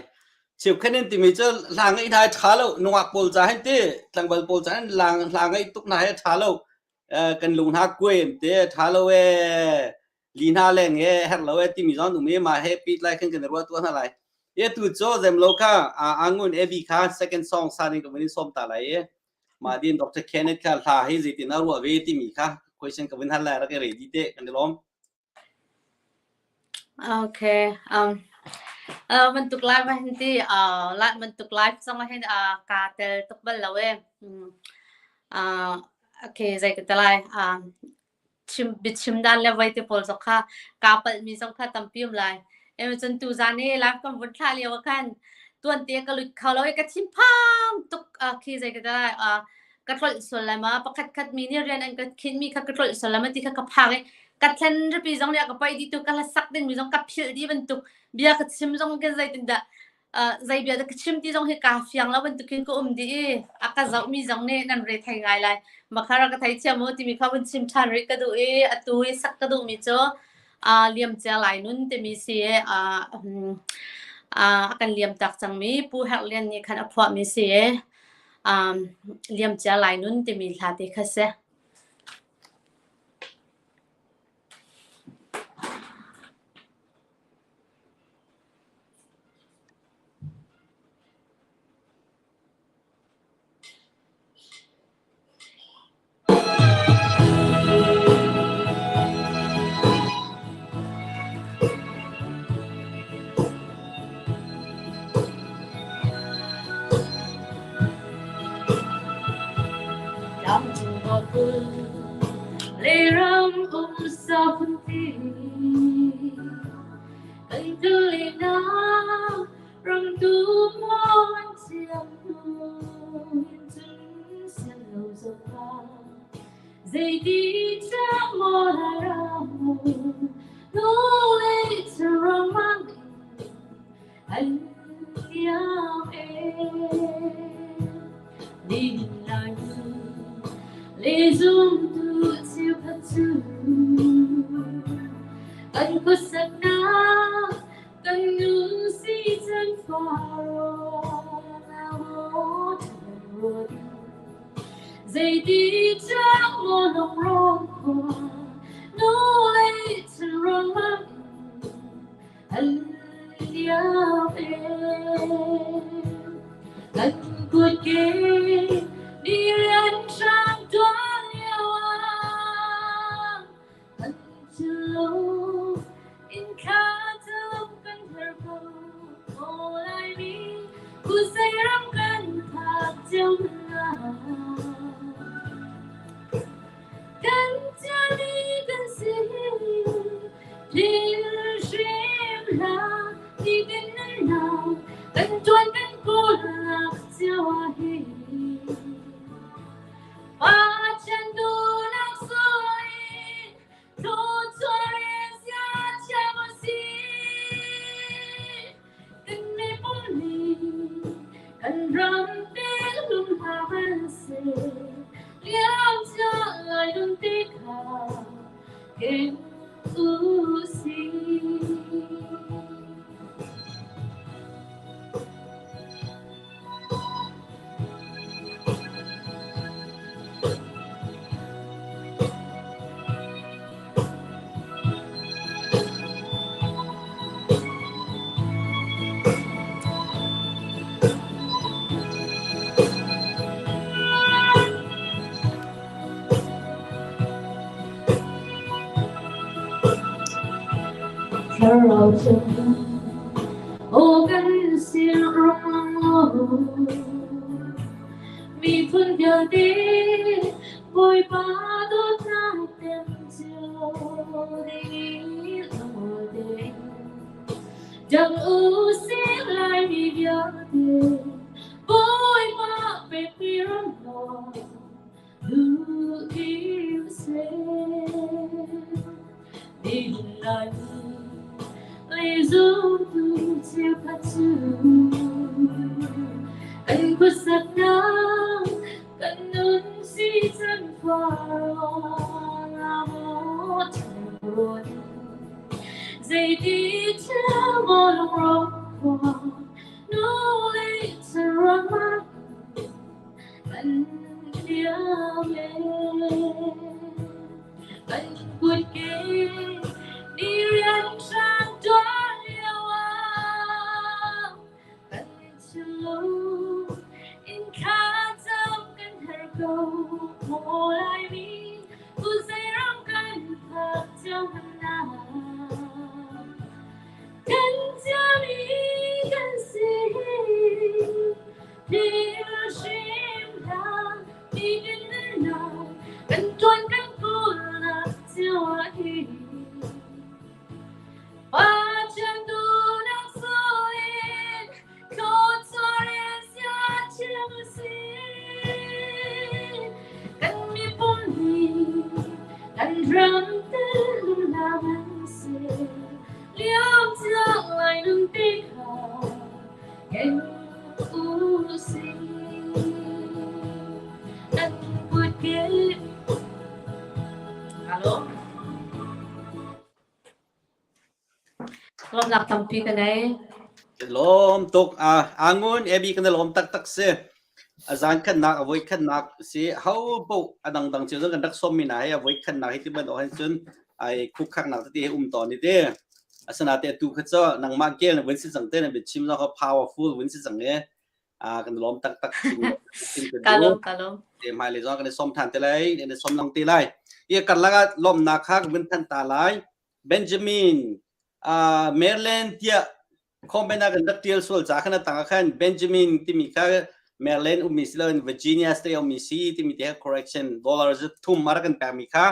Cheukhat in timi cu hla ngaih hna hi ṭha lo nungak pawl ca hin ti tlangval pawl ca hin hla ngaih tuk hna hi ṭha lo kan lung hna kuai an ti ṭha lo ee li hna leng he herh lo ee timi zong um i mah he pehtlai khan kan i ruah tuah hna lai. I tu cu zemlo kha Angun Abby kha second song sa ding ka vun in sawm ta lai i mah din Dr. Kenneth kha hla hi zeitin a ruah ve timi kha question ka vun hal lai rak i ready te kan i lawm. Okay. Bantuk live ah hin ti la bantuk live zong ah hin kaa tel tuk bal lo e. Okay, zei ka ti lai. Chim biachim dan le voi te pawl zong kha kaa palhmi zong kha tampi um lai. Cun tuzan i live kan vun thlah lio ah khan tuante ka lut kho lo i ka thinphang tuk khi zei ka ti lai ka tlolh sual lai ma pakhat khat mi nih rian an ka khinmi kha ka tlolh sual lai ma ti kha ka phang i ka thlen ripi zong nih a ka paih dih tu ka hlasak dingmi zong ka philh dih bantuk bia ka chim zong kan zeitindah zei bia dah ka chim ti zong hi kaa fiang lo bantukin ka um dih i a ka zohmi zong nih nan re thei ngai lai. Makhara ka thei thiam u timi kha vun chim ṭhan rih ka duh i atu i sak ka duhmi cu liamcia lai nun timi si i a kan liam tak cangmi Pu Herh Lian nih khan a phuahmi si i liamcia lai nun timi hla te kha si. Tlangcung kul le ram um safunti Kan tulinak ramtu maw an siang hnu in cun sian lo zohka zeiti cang maw lai ram nu le ramang in an liam e Nihin lai nu le zumtu cheukhat cu kan khuasaknak kan nu si chan Zeiti cang maw lung khua nu le chan ruang an liam e kan kutke ni rian hrang tuan lio ah kan thilo in thla cam kan her ko o lai mi kuzei ram kan phak cio na Kan cani kan si thil hrim hlah nitin nunnak kan tuan kan kawlnak cio ah hi Pathian duhnak suin thluachuah sia thiam a si Kan miphun nih kan ram te lung hna seh liam cia lai lung te kha keng u sih. Thlarau thianghlim aw kan sin rung lang law miphun vialte Bawipa dawtnak tem cio. Dang u sih Laimi vialte Bawipa pekmi ram hna duh ti usih. Nihin Laimi lei zumtu cheukhat cu kan khuasaknak kan nun si can Zeiti thil maw lungrawk khua nu le ruangmang kan thiam e. Kan kutke ni rian hrang tuan lio ah kan thinlung in thlacam kan herh ko. Maw Laimi kuzei ram kan phak cio hna. Kan ciami kan si thil hrim hna nihin nunnak kan tuan kan kawlnak cio ah hin Pathian duhnak sul in thluachuah rel sia thiam a si. Kan miphun hi kan ram telnak an si. Liam cia lai nun ti kha keng u si. Kan kut ke Alo. Lawmnak tampi ka nei. Lawm tuk. Angun Abby kan lawm taktak si. A zan khatnak a voi khatnak si ho po a dangdang cio zong kan rak sawm mi hna hi a voi khatnak hi ti ban hin cun ai khukkhaknak tete hi um tawn i te. Asinain atu kha cu nangmah kel na vun si cang te na biachim zong kha powerful vun si cang i kan lawm taktak Ka lawm ka lawm. Te hmailei zong kan i sawm than te lai, kan i sawm lang te lai. I karlak ah lawmnak kha kan vun thanh ta lai. Benjamin uh, Maryland tiah comment ah kan rak tial sual ca khan atang ah khan Benjamin timi kha Maryland ummi si loin Virginia state ummi si timi te correction dollar zu thum ar kan pekmi kha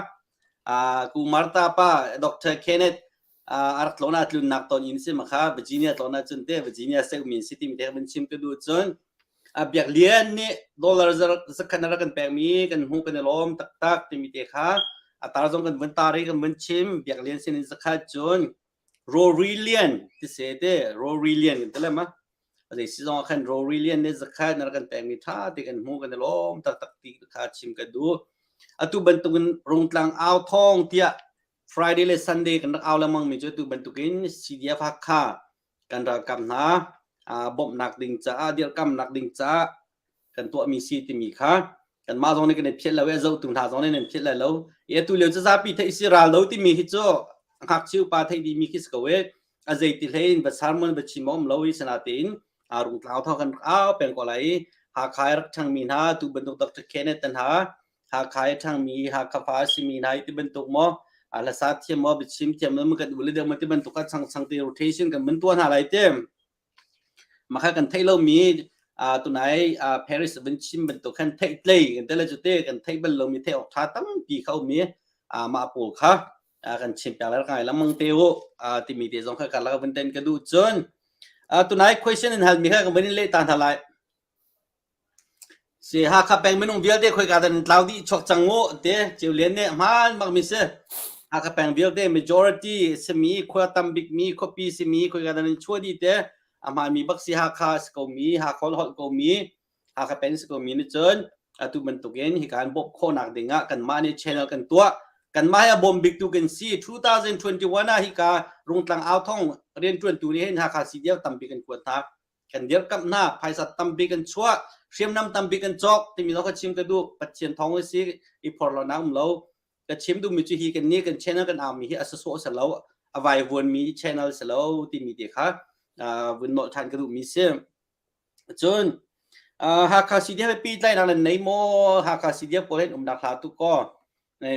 uh, ku Martha pa Dr. Kenneth uh, arak tlona tlunnak ton in si ma kha Virginia tlona cun te Virginia state ummi si timi te kan chim ka du cun Biak Lian nih dollar zakhat a rak kan pekmi kan hmuh kan i lawm taktak timi te kha a tar zong kan vun tar i kan vun chim. Biak Lian sin in zakhat cun Rory Lian ti se te Rory Lian kan ti le ma. Zei si zong ah khan Rory Lian nih zakhat na rak kan pekmi tha te kan hmuh kan i lawm taktak ti kha chim ka duh. Atu bantukin Rungtlang au thawng tiah Friday le Sunday kan rak au lengmang mi cu atu bantukin CDF Hakha kan ralkap hna bawmhnak ding caah dirkamnak ding caah kan tuahmi si timi kha kanmah zong nih kan i phiat lo i a zohtu hna zong nih nan phiat lai lo i atu lio cu zapi theih si ral lo timi hi cu ngakchia upa theih dihmi khi si ko i a zeiti hlei in va sermon va chim a um lo i sinatein rungtlau thawng kan au peng ko lai i Hakha i rak ṭhangmi hna tu bantuk Dr. Kenneth te hna Hakha i ṭhangmi Hakha fa a simi hna hi ti bantuk maw hlasa thiam maw biachim thiam maw kan ule deuh maw ti bantuk ah chang chang te rotation kan mun tuah hna lai te makha kan theih lomi tunai Paris van chim bantuk khan theih tlei kan te le cu te kan theih bal lomi theih awk ṭha tampi kha um i mah pawl kha kan chim piak le ngai lengmang te u timi te zong kha karlak van ten ka duh cun tunai question in halmi kha kan van in leh ta hna lai Si Hakha peng minung vialte khoika dah nan tlau dih chuak cang u te Ceu Lian nih hmaan bak mi si. Hakha peng vialte majority simi khua tam bik mi khuapi simi khoika dah nan chuah dih te a hmaan mi bak si Hakha si ko mi Hakha holh ko mi Hakha peng si ko mi nih cun atu bantukin hika an bawmh khawhnak ding ah kanmah nih channel kan tuah kanmah hi a bawm bik tu kan si 2021 ah hika Rungtlang Authong riantuantu nih hin Hakha CDF tampi kan kuat hna kan dirkamh hna phaisa tampi kan chuah hriamnam tampi kan cawk timi zong ka chim ka duh Pathian thawng si i phorhlawnak um lo ka chim duhmi cu hi kan nih kan channel kan aumi hi a sawsawh si lo a vaivuanmi channel si lo timi te kha vun nolh ṭhan ka duhmi si cun Hakha CDF pehtlainak nan nei maw Hakha CDF pawl hin umnak hla tuk kaw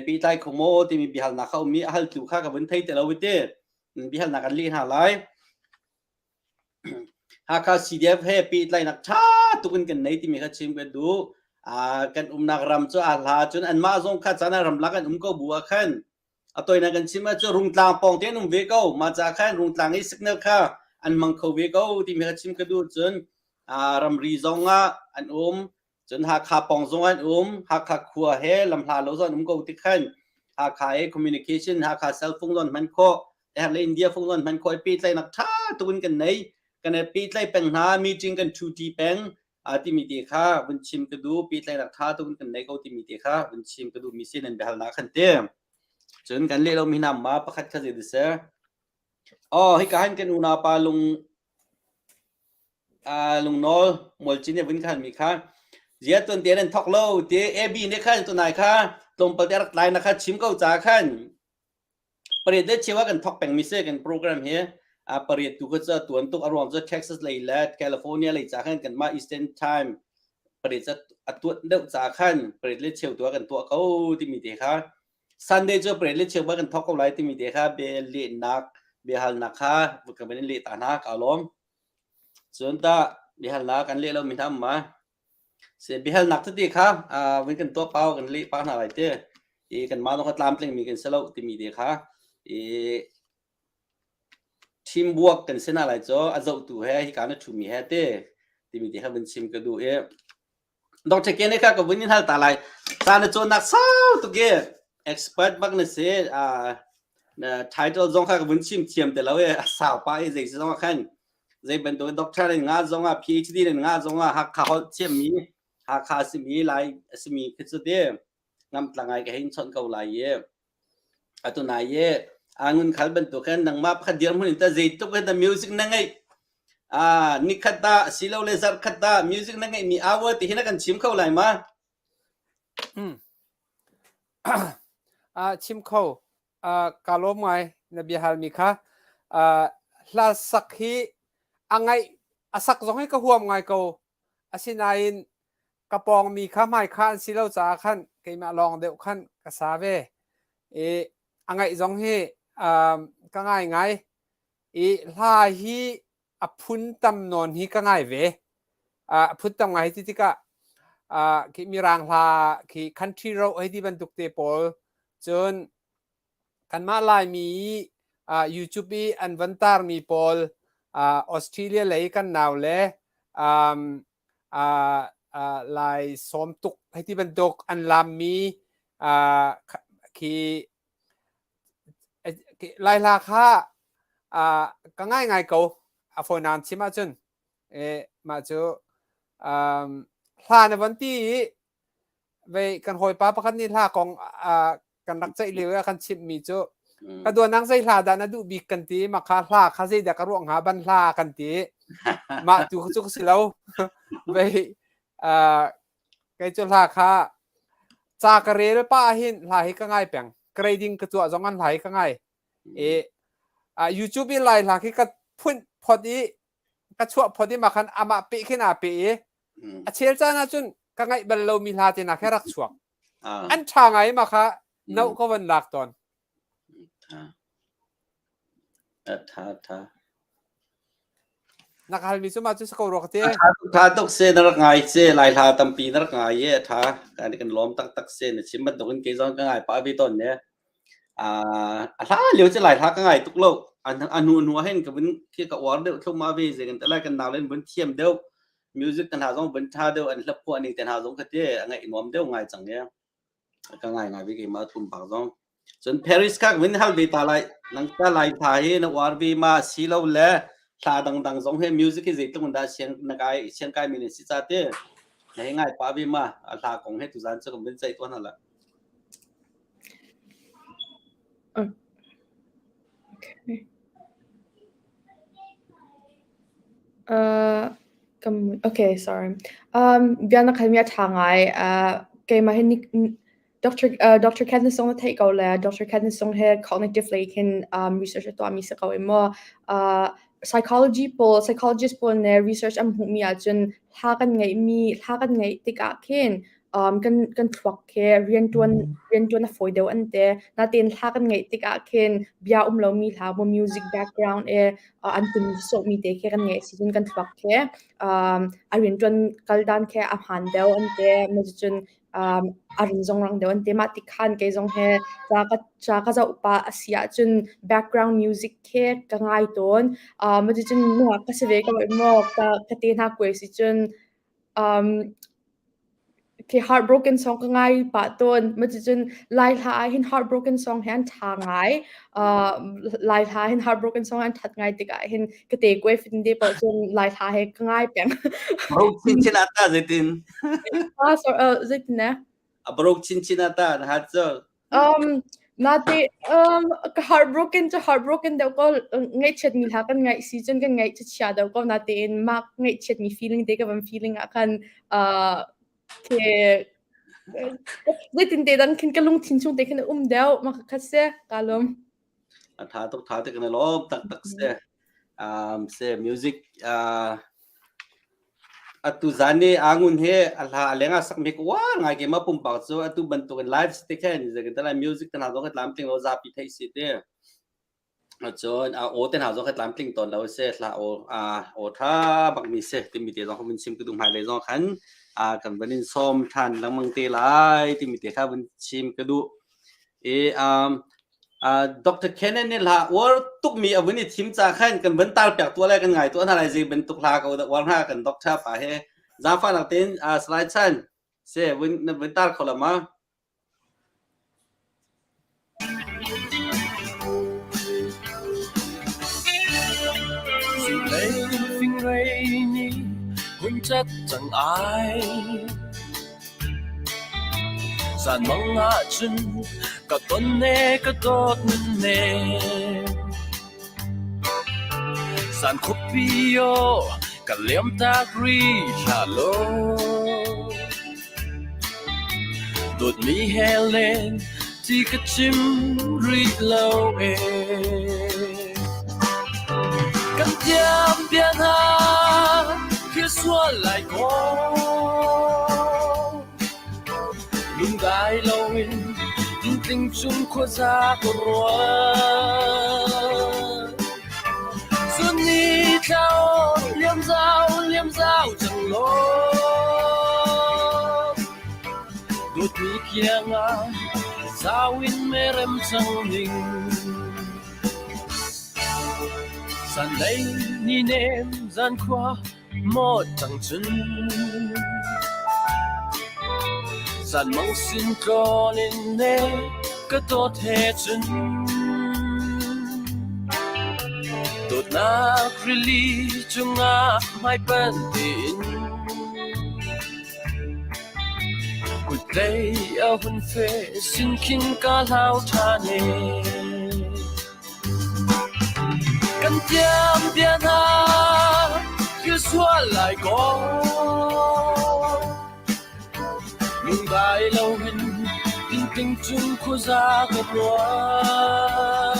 pehtlai kho maw timi biahalnak kha um i a haltu kha ka vun thei te lo te biahalnak kan leh hna lai Hakha CDF he pehtlaihnak ṭha tuk in kan nei timi kha chim kan duh. Kan umnak ram cu a hla cun anmah zong kha caan ah ramlak an um ko bu ah khan. A toinak kan chim ahcun Rungtlang pawng te an um ve ko. Mah ca khan Rungtlang i signal kha an hmang kho ve ko timi kha chim ka duh. Cun ramri zong ah an um. Cun Hakha pawng zong an um. Hakha khua he lamhla lo zong an um ko ti khan Hakha he communication, Hakha cell phone zong hman khawh, her le India phone zong hman khawh i pehtlaihnak ṭha tuk in kan nei. Kan i pehtlaih peng hna, meeting kan ṭhuṭi peng. A timi te kha vun chim ka duh pehtlaihnak ṭha tuk in kan nei ko timi te kha vun chim ka duhmi si nan biahalnak khan te. Cun kan leh lomi hna ma pakhat kha zei seh. Oh, hika hin kan unau pa lung lungnawl mualcin nih vun khan mi kha zia tuan te nan thok lo te AB nih khan tunai kha tlawmpal te rak tlai na kha chim ko ca khan Pariat le cheu ah kan thawk pengmi si kan program hi. Pariat tu kha cu tuan tuk a ruang cu Texas lei le California lei ca khan kanmah Eastern Time pariat cu a tuan deuh ca khan pariat le cheu tu ah kan tuah ko timi te kha Sunday cu pariat le cheu ba kan thawk ko lai timi te kha bia lehnak biahalnak kha ka van in leh ta hna ka lawm. Cun tah biahalnak kan leh lomi hna um ma? Biahalnak tete kha vun kan tuah pau kan leh pah hna lai te. I kanmah zong kha tlamtlingmi kan si lo timi te kha i teamwork kan si hna lai cu a zohtu he hika na ṭhumi he te timi te kha vun chim ka duh i Dr. Ken kha ka vun in hal ta lai. Ca na cawnnak sau tuk i expert bak na si. Na title zong kha ka vun chim thiam te lo i a sau pah i zei si zong ah khan zei bantuk doctor in nga zong ah PhD in nga zong ah Hakha holh thiammi Hakha simi Lai simi khi cu ti ngamtla ngai ka hein chawnh ko lai i atu nai i angun khal bantuk khan nangmah pakhat dirhmun in ta zeitluk in ta music na ngeih ah nikhat ta silo le zarh khat ta music na ngeih mi hour ti hi na kan chim kho lai ma? Ah chim kho. Ka lawm ngai na bia halmi kha. Hla sak hi a ngaih a sak zong hi ka huam ngai ko. Asinain ka pawngmi kha hmai kha an si lo caah khan keimah lawng deuh khan ka sa ve. I a ngaih zong hi ka ngai ngai. I hla hi a phun tam nawn hi ka ngai ve. A phun tam ngai ti tikah khi mirang hla khi country road hei ti bantuk te pawl cun kanmah Laimi YouTube i an van tarmi pawl Australia lei kan nau le Lai sawm tuk hei ti bantuk an lammi khi Lai hla kha ka ngai ngai ko a fawinak chim ahcun mah cu hla na von ti i vei kan hawipa pakhat nih hla kong kan rak ceih lio i a kan chimhmi cu ka duanang zei hla dah na duh bik kan ti mah kha hla kha zeidah ka ruah hnga ban hla kan ti mah tu cu ka si lo vei Kei cu hla kha ca ka rel pah ahhin hla hi ka ngai peng. Grading ka tuah zong an hla hi ka ngai. I YouTube i Lai hla khi ka phunh phot i ka chuah phot i mah khan amah peh khin aa peh i a chel caan ahcun ka ngaih bal lomi hla te hna khi rak chuak. An ṭha ngai mah kha no ka van lak tawn. Ṭha ṭha. Na ka halmi cu mah cu si ko rua ka ti. A ṭha tuk ṭha tuk si na rak ngai si Lai hla tampi na rak ngai i a ṭha kan kan lawm taktak si na chim bantuk in kei zong ka ngai pah ve tawn ne. A hla lio cu Lai hla ka ngai tuk lo. A hnu hnu ah hin ka vun khi ka uar deuh thluahmah ve zei kan ti lai kan nau len vun thiam deuh music te hna zong vun ṭha deuh an hla phuah ning te hna zong ka ti a ngaih nuam deuh ngai cang e. Ka ngai ngai ve keimah pumpak zong. Cun Paris kha vin hal ve ta lai. Nang ta lai tha hi na uar ve ma si lo le hla dangdang zong he music hi zeitluk in dah siang na kai siang kai mi na si ca te. Na hi ngai pa ve ma a hla kong he tuzan cu kan vin ceih tuan hala. Okay. Uh, okay, sorry. Um, bia na khalmi a ṭha ngai. Uh, keimah hi Dr. Uh, Dr. Kevin Song na theih ko le Dr. Kevin Song he cognitive lei khin um, research a tuahmi si ko i maw. Uh, psychology pawl, psychologist pawl nih research an hmuhmi ahcun hla kan ngeihmi, hla kan ngeih tikah khin. Kan thluak khi rianṭuan a fawi deuh an ti. Natein hla kan ngaih tikah khin bia um lomi hla maw music background i an tum sawhmi te khi kan ngaih si cun kan thluak khi a rianṭuan kal dan khi a hmaan deuh an ti. Cucun a rin zong rang deuh an ti. Mah tikhan kei zong hi ca ka zoh pah a si ahcun background music khi ka ngai tawn. Cucun nungak ka si ve ko i maw ka te hna kuai si cun khi heartbroken song ka ngai pah tawn. Cucun Lai hla ah hin heartbroken song hi an ṭha ngai. Lai hla hin heartbroken song an ṭhat ngai tikah hin ka te kuai fatin te paoh cun Lai hla he ka ngai peng. Broke chinchin ah tah zeitin? Ah, sorry, zeitin eh? A broke chinchin ah tah na hat cu. Nate ka heartbroken cu heartbroken deuh ko, ngaihchiatmi hla kan ngaih si cun kan ngaih cu chia deuh ko, natein mah ngaihchiatmi feeling te ka van feeling ah khan ke zeitin te dang khin ka lungthin chung te khin a um deuh mah kha si ka lawm. A tha tuk, tha tuk, na lawm taktak si. Se music atu zan ni angun he a hla a leng ah sak mi ka uar ngai ke ma pumpak cu atu bantuk in live si te khen zeitin te lai music te hna zong ka tlamtling lo zapi theih si te cun a aw te hna zong ka tlamtling tawn lo si hla aw aw tha bak mi si timi te zong vun chim ka duh hmailei zong khan kan van in sawm than lengmang te lai timi te kha vun chim ka duh i Dr. Kenan nih hla uar tukmi a vun i thim ca khan kan van tar piak tuah lai, kan ngai tuah hna lai, zei bantuk hla ko dah uar hna kan doctor pa he zaangfahnak tein Salai Chan se vun na vun tar kho la ma? Zinglei fingrei nih hun cat cang ai. Zanmang ahcun ka ton ne ka dawt nun ne. Zan khuapi aw ka liamtak rih hlah law. Dawtmi he len ti ka chim rih lo ee. Kan thiam bia hna thil sual lai kaw. Lungdai loin tintling cung khuaza ka ruat. Cun ni thla aw liam zau liam zau cang law. Dawtmi kiangah zau in merem cang ning. Zanlei ni nem zankhua mawt cang cun. Zanmang sin tlawn in ne ka dawt he cun. Dawtnak rili cungah hmaipanh tein Kutlei a hun feh sin khin ka hlau ṭhan ee. Kan tiam bia hna thil sual lai kaw. Lungdai loin tintling cung khuaza ka ruat.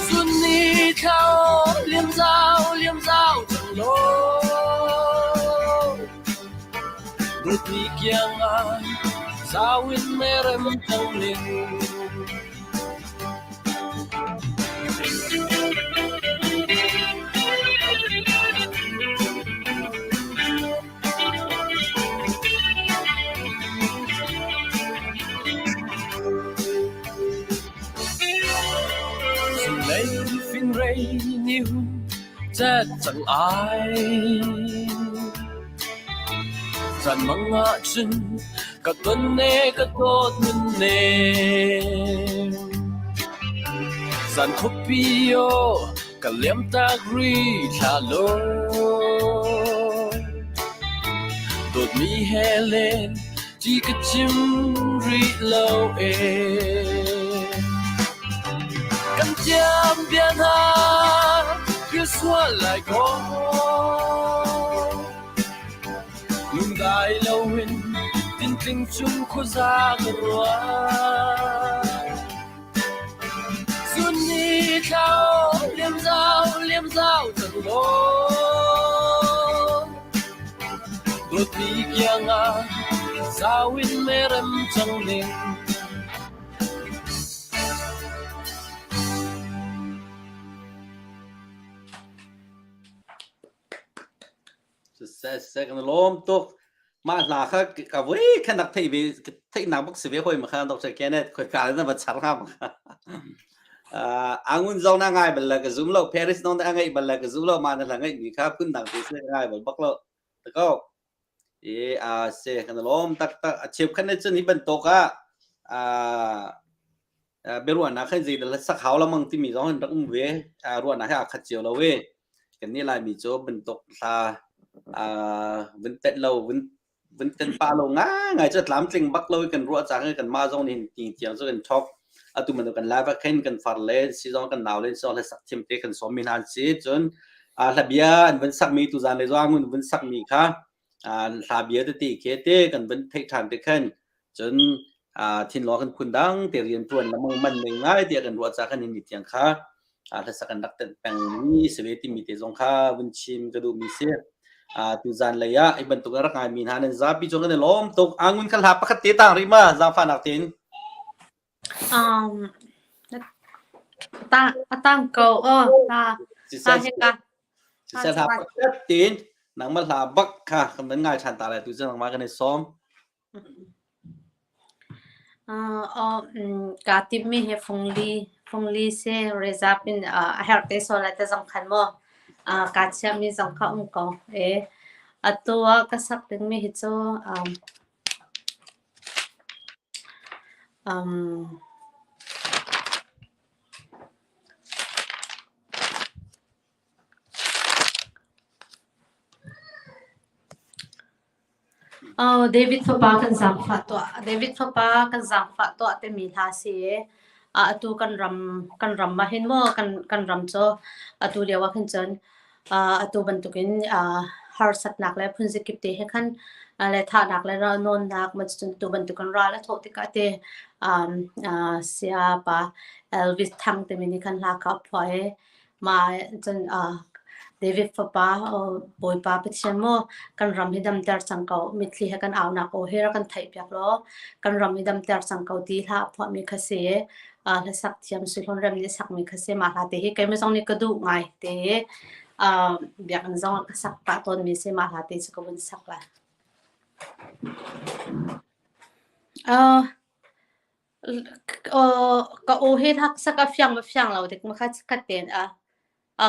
Zun ni thla aw liam zau liam zau cang law. Dawtmi kiangah zau in merem cang ning. Zinglei fingrei ni hun cet cang ai. Zanmang ah cun ka ton ne ka dawt nun ne. Zan khuapi aw ka liamtak rih hlah law. Dawtmi he len ti ka chim rih lo ee. Kan thiam bia hna thil sual lai kaw. Lungdai loin tintling cung khuaza ka ruat. Zun ni thla liam zau liam zau cang law. Dawtmi kiangah zau in merem cang ning. Siseh kan lawm tuk. Mah hla kha ka voi khan nak theih ve theihnak bak si ve hoi ma kha Dr. Kenneth khoi ka na va char nga ma kha. Angun zong na ngai bal la ka zum lo Paris nong na ngai bal la ka zum lo ma na hla ngai mi kha phun dang te se ngai bal bak lo. Tako e a se kan lawm tak tak a chep khan ne chun hi bantuk ah a biaruahnak khan zeidah sak hau lamang timi zong an rak um ve. Ruahnak he aa khat cio lo i kannih Laimi cu bantuk hla vun tet lo vun vun ten pah lo ngai cu tlamtling bak lo i kan ruah cang i kanmah zong nih ti tiang cu kan thok. Atu bantuk kan live ah khin kan far le si zong kan nau le si zong hlasak thiam te kan sawm mi hna an si. Cun hla bia an vun sakmi tuzan le zong an vun sakmi kha hla bia tete khi te kan vun theih ṭhan te khan cun thinlung kan phun dang te rian ṭuan lamang man nei ngai tiah kan ruah ca kan in tiang kha hlasak kan rak tenh peng mi si ve timi te zong kha vun chim ka duh mi si. Tuzan lei ah hi bantuk rak ngai mi hna nan zapi cung kan i lawm tuk. Angun kha hla pakhat te tang rih ma zaangfahnak tein. Um, a tang ko aw ta ta he ka Siseh hla pakhat tein nangmah hla bak kha kan van ngai ṭhan ta lai tu cu nangmah kan i sawm. Kaa timhmi hi fungli fungli si reserve in a herh te sual lai te zong khan maw kaa chiahmi zong kha um ko. Atu ah ka sak dingmi hi cu David fapa kan zaangfah tuah. David fapa kan zaangfah tuah timi hla si. Atu kan ram kan ram ah hin maw kan kan ram cu atu lio ah khin cun atu bantukin harsatnak le phunzikip te he khan le thahnak le nawnnak ma cun tu bantukin ral a thawh tikah te saya pa Elvis Thang timi nih khan hla kha a phuah i Mah cun David fapa Bawipa Pathian maw kan ram hi damter cang ko mitthli he kan aunak aw hi rak kan theihpiak law kan ram hi damter cang ko ti hla a phuahmi kha si. Hlasak thiam Suihlawn Rem nih sakmi kha si. Mah hla te hi keimah zong nih ka duh ngai te. Biakinn zong ah ka sak pah tawnmi si mah hla te cu ka vun sak lai. Ka aw hi sak a fiang ma fiang lo dik ma kha khat tein a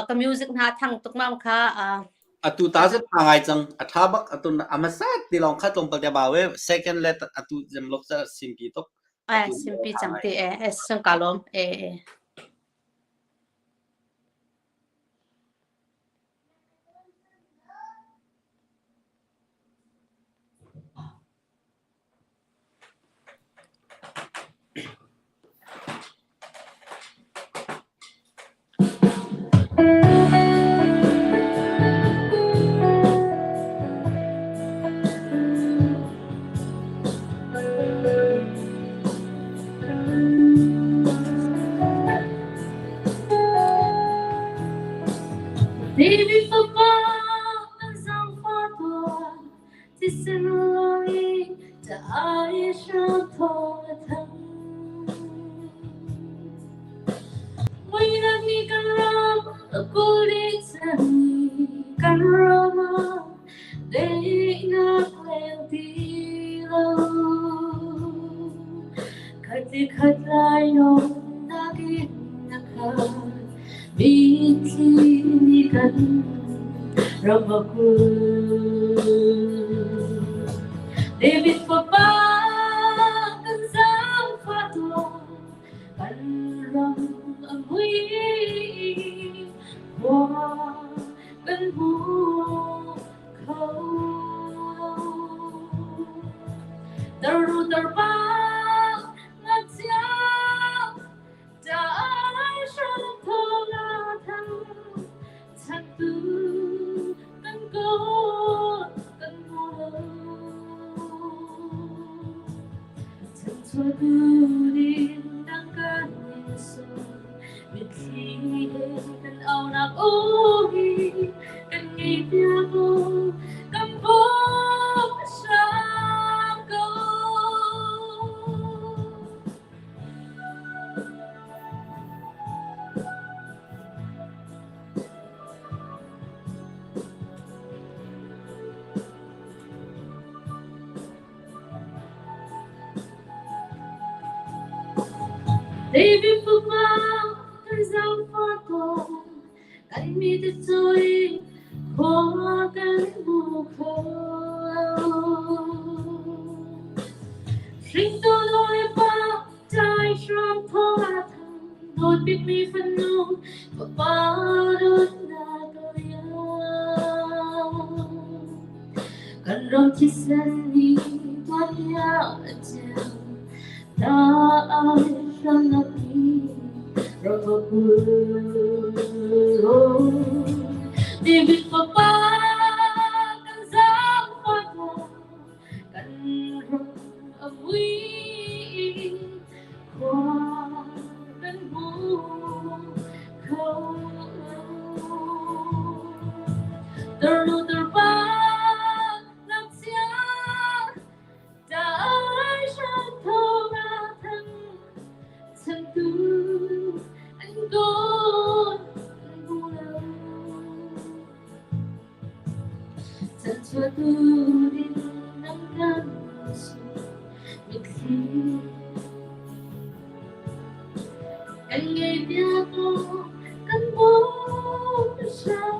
ka music hna thang tuk ma kha. Atu ta se tha ngai cang a tha bak atu a hmasa ti lawng kha tlawmpal te ba we second le atu zem lok ca simpi tuk. Eh simpi cang ti eh eh sang ka lom eh eh. David fapa kan zaangfah tuah. Thisen lai ai thawng a thang. Muinak nih kan ram a kulh dih cang i kan ram ah daihnak leng ti lo. Khat le khat lai nawnnak in a khat. Mitthli nih kan ram a kulh. David fapa kan zaangfah tuah, kan ram a mui khua kan hmu kho lo. Tarnu tarpa ngakchia Kan ngei piak kan bawm. David fapa kan zaangfah tuah, kan mit a caw i khua kan hmu kho lo. Hringtu nu le pa ṭai hram thawng a thang, dawt bikmi fanu fapa dawtnak a liam. Kan ram thisen nih tuanbia a ṭial, ta ai hramnak nih ram a kulh. David fapa kan zaangfah tuah, kan ram a vui khua kan hmu kho lo. Tarnu tarpa ngakchia dai hram thawng a thang changtu an kawl an hmu lo. Chanchuahtu ding nan kan sung mitthli kan ngei piak law kan bawm hram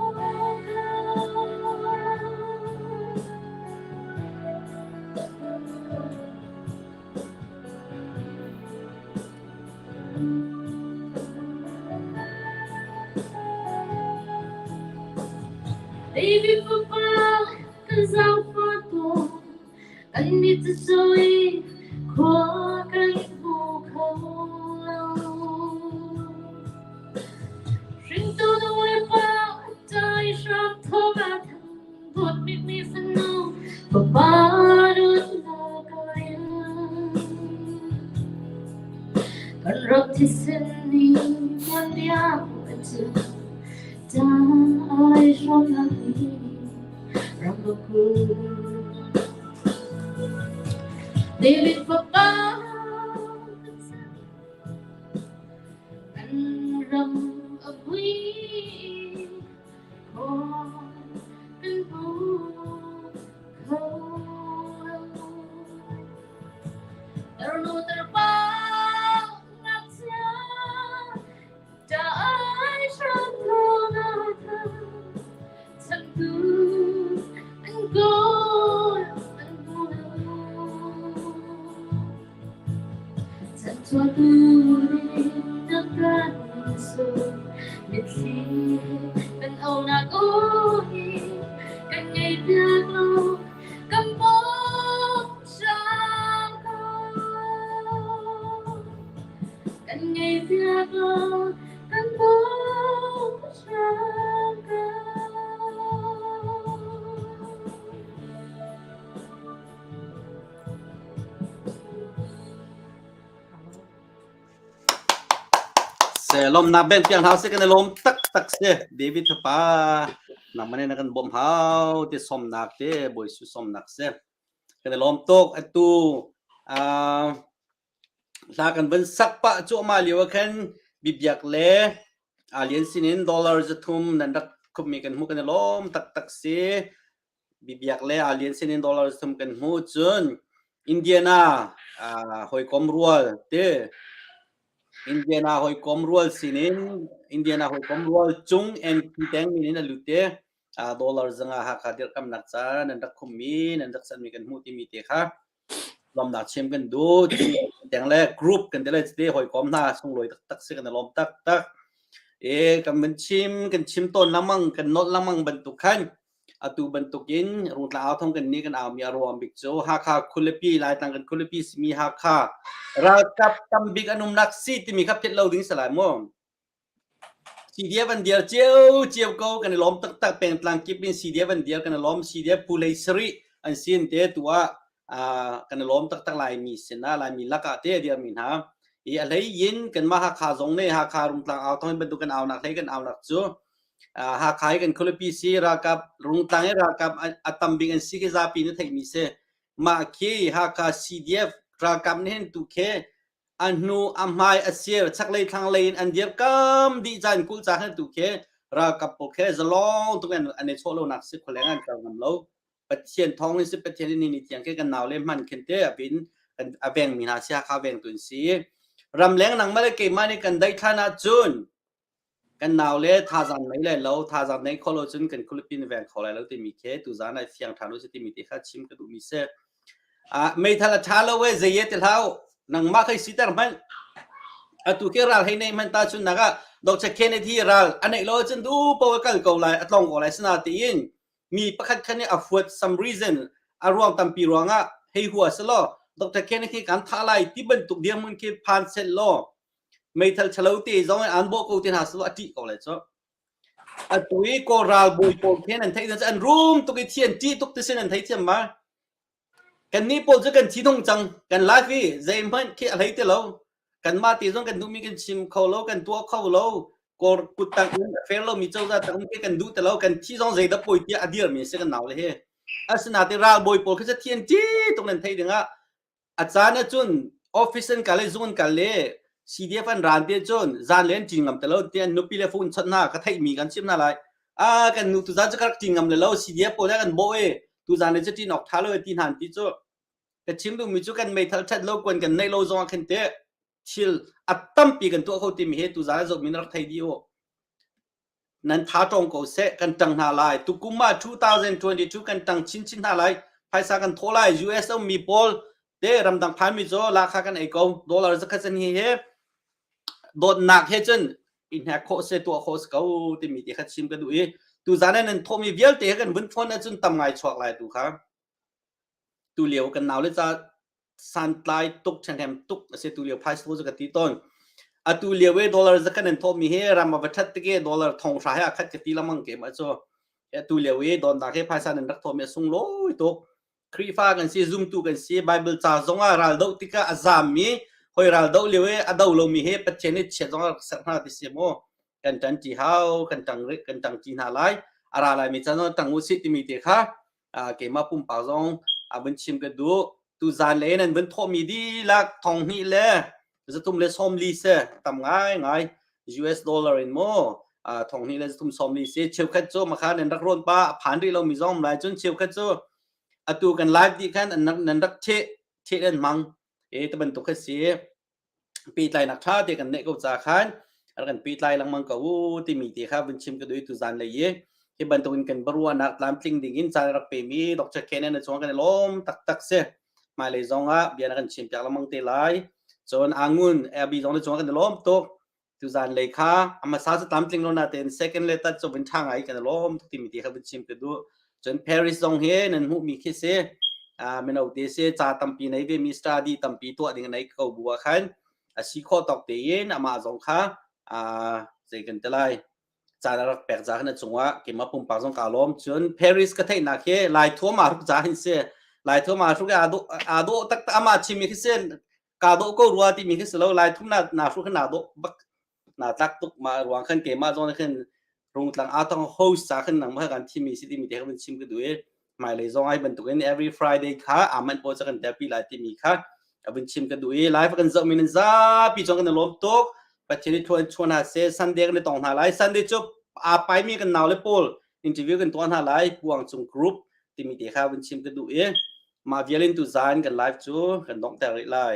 David fapa kan zaangfah tuah, kan mit a caw i khua kan hmu kho lo. Hringtu nu le pa ṭai hram thawng a thang, dawt bikmi fanu fapa dawtnak a liam. Kan rak thisen nih tuanbia a ṭial, ṭai hrawmnak nih ram a kulh. David fapa kan ram a vui khua kan hmu kho lo. Tarnu tarpa ngakchia ṭah hram thawng a thang changtu an kawl an hmu lo. Chanchuahtu nih na kan sung mitthli kan aunak aw hi kan ngei piak lo kan bawm hram ko. Kan ngei piak lo kan bawm hram ko. Se lomnak ben piang hau se kan i lawm taktak si David fapa nangmah nih na kan bawmh hau ti sawmnak te Bawi Jesuh sawmnak si kan i lawm tuk atu hla kan van sak pah cuahmah lio ah khan bibiak le Alien sinin dollar 300 nan rak khupmi kan hmuh kan i lawm taktak si Bibiak le Alien sinin dollar 300 kan hmuh cun Indiana hawikom rual ti Indiana hawikom rual sinin Indiana hawikom rual cung NP teng min in a lut i dollar 500 Hakha dirhkamnak ca nan rak khummi nan rak sanmi kan hmuh timi te kha lawmnak chim kan duh teng le group kan ti le te hawikom hna sunglawi taktak si kan i lawm taktak e kan van chim kan chim tawn lengmang kan nolh lengmang bantuk khan atu bantukin Rungtla au thong kan nih kan au mi a ruang bik cu Hakha khualipi Laitlang kan khualipi simi Hakha ralkap tam bik an umnak si timi kha philh lo ding si lai mu CDF an dir cio cio ko kan i lawm taktak pengtlang kip in CDF an dir kan i lawm CDF phu hlei sarih an sin te tu ah kan i lawm taktak Laimi sinah Laimi lakah te a dirmi hna i a hlei in kanmah Hakha zong nih Hakha Rungtlang au thawng bantuk kan aunak hlei kan aunak cu Hakha hi kan khualipi si ralkap Rungtlang i ralkap a tam bik an si khi zapi na theihmi si mah khi Hakha CDF ralkap nih hin tu khi a hnu a hmai a sir chaklei thlanglei in an dirkam dih caan kulh ca khan tu khi ralkap pawl khi zalong tuk in an i chawh lonak si khualeng an kal ngam lo Pathian thawng in si Pathian in ni tiang khi kan nau le hman khin te a bin a veng mi hna si Hakha veng tu in si. Ramleng nangmah le keimah nih kan daithlan ahcun kan nau le thazaang nei lai lo, thazaang nei kho lo cun kan khualipi na veng kho lai lo timi khi tuzaan ah fiang ṭhan usih timi te kha chim ka duhmi si. Ah, meithal a ṭha lo e, zei e ti hlah u. Nangmah khai siter hmanh. Atu khi ral hei nei hmanh ta cun nak ah Dr. Kennedy ral a neih lo cun du po a kal ko lai, a tlong ko lai sina tiin mi pakhat khan nih a fuat some reason a ruang tampi ruangah hei hua selaw Dr. Kennedy kan thah lai ti bantuk dirhmun khi phan set law meithal ṭhalo te zong in an bawh ko te hna selaw a ṭih ko lai cu. Atu i Kawl ralbawi pawl khin an theih cu an rum tuk i thi an ṭih tuk ti sin an thei thiam ma. Kannih pawl cu kan thi tung cang. Kan life i zeihmanh khi a hlei ti lo. Kanmah te zong kan duhmi kan chim kho lo, kan tuah kho lo. Kawl kuttang in a fair lomi cozah tang um khi kan duh ti lo. Kan thi zong zeidah pawi tiah a dirmi a si kan naule hi. Asinain ralbawi pawl khi cu thi an ṭih tuk nan theih dingah A caan ahcun office an kal i zung an kal i CDF an ran ti ahcun zanlei an ṭin ngam ti lo ti an nupi le phone chawnh hna ka theihmi kan chimh hna lai. Ah kan nu tuzan cu ka rak ṭin ngam le lo CDF pawl he kan bawh i tuzan le cu ṭin awk ṭha lo ti hna an ti cu. Ka chim duhmi cu kan meithal ṭhat lo kuan kan neih lo zong ah khin teh thil a tampi kan tuah kho timi hi tuzan a zohmi na rak thei dih u. Nan tha ṭawng ko seh, kan ṭang hna lai. Tukum ah 2022 kan ṭang chinchin hna lai. Phaisa kan thawh lai. US ummi pawl te ramdang phanmi cu lahkhah kan ei ko. Dollar zakhat san hi he dawtnak he cun i hnek khawh se tuah khawh si ko timi te kha chim ka duh i tuzan ah nan thawhmi vialte he kan vun phone ahcun tam ngai chuak lai tu kha. Tu lio kan nau le ca santlai tuk ṭhahnem tuk a si tu lio phaisa cu ka ti tawn. Atu lio i dollar zakhat nan thawhmi hi ram a va ṭhat tik i dollar thong hra he a khat ka ti lengmang ke mah cu. Atu lio i donnak hi phaisa nan rak thawhmi a sunglawi tuk. Khrihfa kan si, zumtu kan si, Bible ca zong ah ral doh tikah a zaammi, hoi ral doh lio i a do lomi hi Pathian nih chiat zong a rak serh hna ti si mu. Kan ṭan ṭi hau, kan ṭang kan ṭang ṭi hna lai. A ra laimi caan zong ṭang usih timi te kha keimah pumpak zong a vun chim ka duh. Tuzan le nan vun thawhmi dihlak thong hnih le zathum le 40 se tam ngai ngai US dollar in mu thong hnih le zathum 40 si cheukhat cu makha nan rak rawn pa a phan rih lomi zong lai cun cheukhat cu atu kan live dih khan nan rak theh theh nan hmang e te bantuk kha si pehtlainak ṭha te kan neih ko ca khan rak kan pehtlai lengmang ko u timi te kha vun chim ka duh i tuzan lei i hi bantukin kan biaruahnak tlamtling ding in caan rak pemi Dr. Kenan na cung kan i lawm taktak si. Hmailei zong ah bia na kan chim piak lengmang te lai. Cun Angun Abby zong na cung kan i lawm tuk. Tuzan lei kha a hmasa cu tlamtling lo natein second le third cu vun ṭha ngai kan i lawm tuk timi te kha vun chim ka duh. Cun Paris zong hi nan hmuhmi khi si. Mino te si ca tampi nei ve mi study tampi tuah ding nei ko bu ah khan a si khawh tawk tein amah zong kha zei kan ti lai caan a rak pek ca khan a cungah keimah pumpak zong kaa lawm. Cun Paris ka theihnak hi Lai thuam aa hruk ca hin si. Lai thuam aa hruk i aa dawh aa dawh taktak amah chimmi khi si kaa dawh ko rua timi khi si lo Lai thum na na hruk hi naa dawh bak naa tlak tuk mah ruang khan keimah zong nih khan Rungtlang aa tong host ca khan nangmah kan thimmi si timi te kha vun chim ka duh i hmailei zong ai bantukin every Friday kha aa manh pawl ca kan telpi lai timi kha a vun chim ka duh i live kan zohmi nan zapi zong kan i lawm tuk Pathian i thuan chuan hna seh Sunday kan i tong hna lai Sunday cu aa paimi kan nau le pawl interview kan tuah hna lai Puang Cung group timi te kha vun chim ka duh i mah vial in tu zan kan live cu kan donghter rih lai.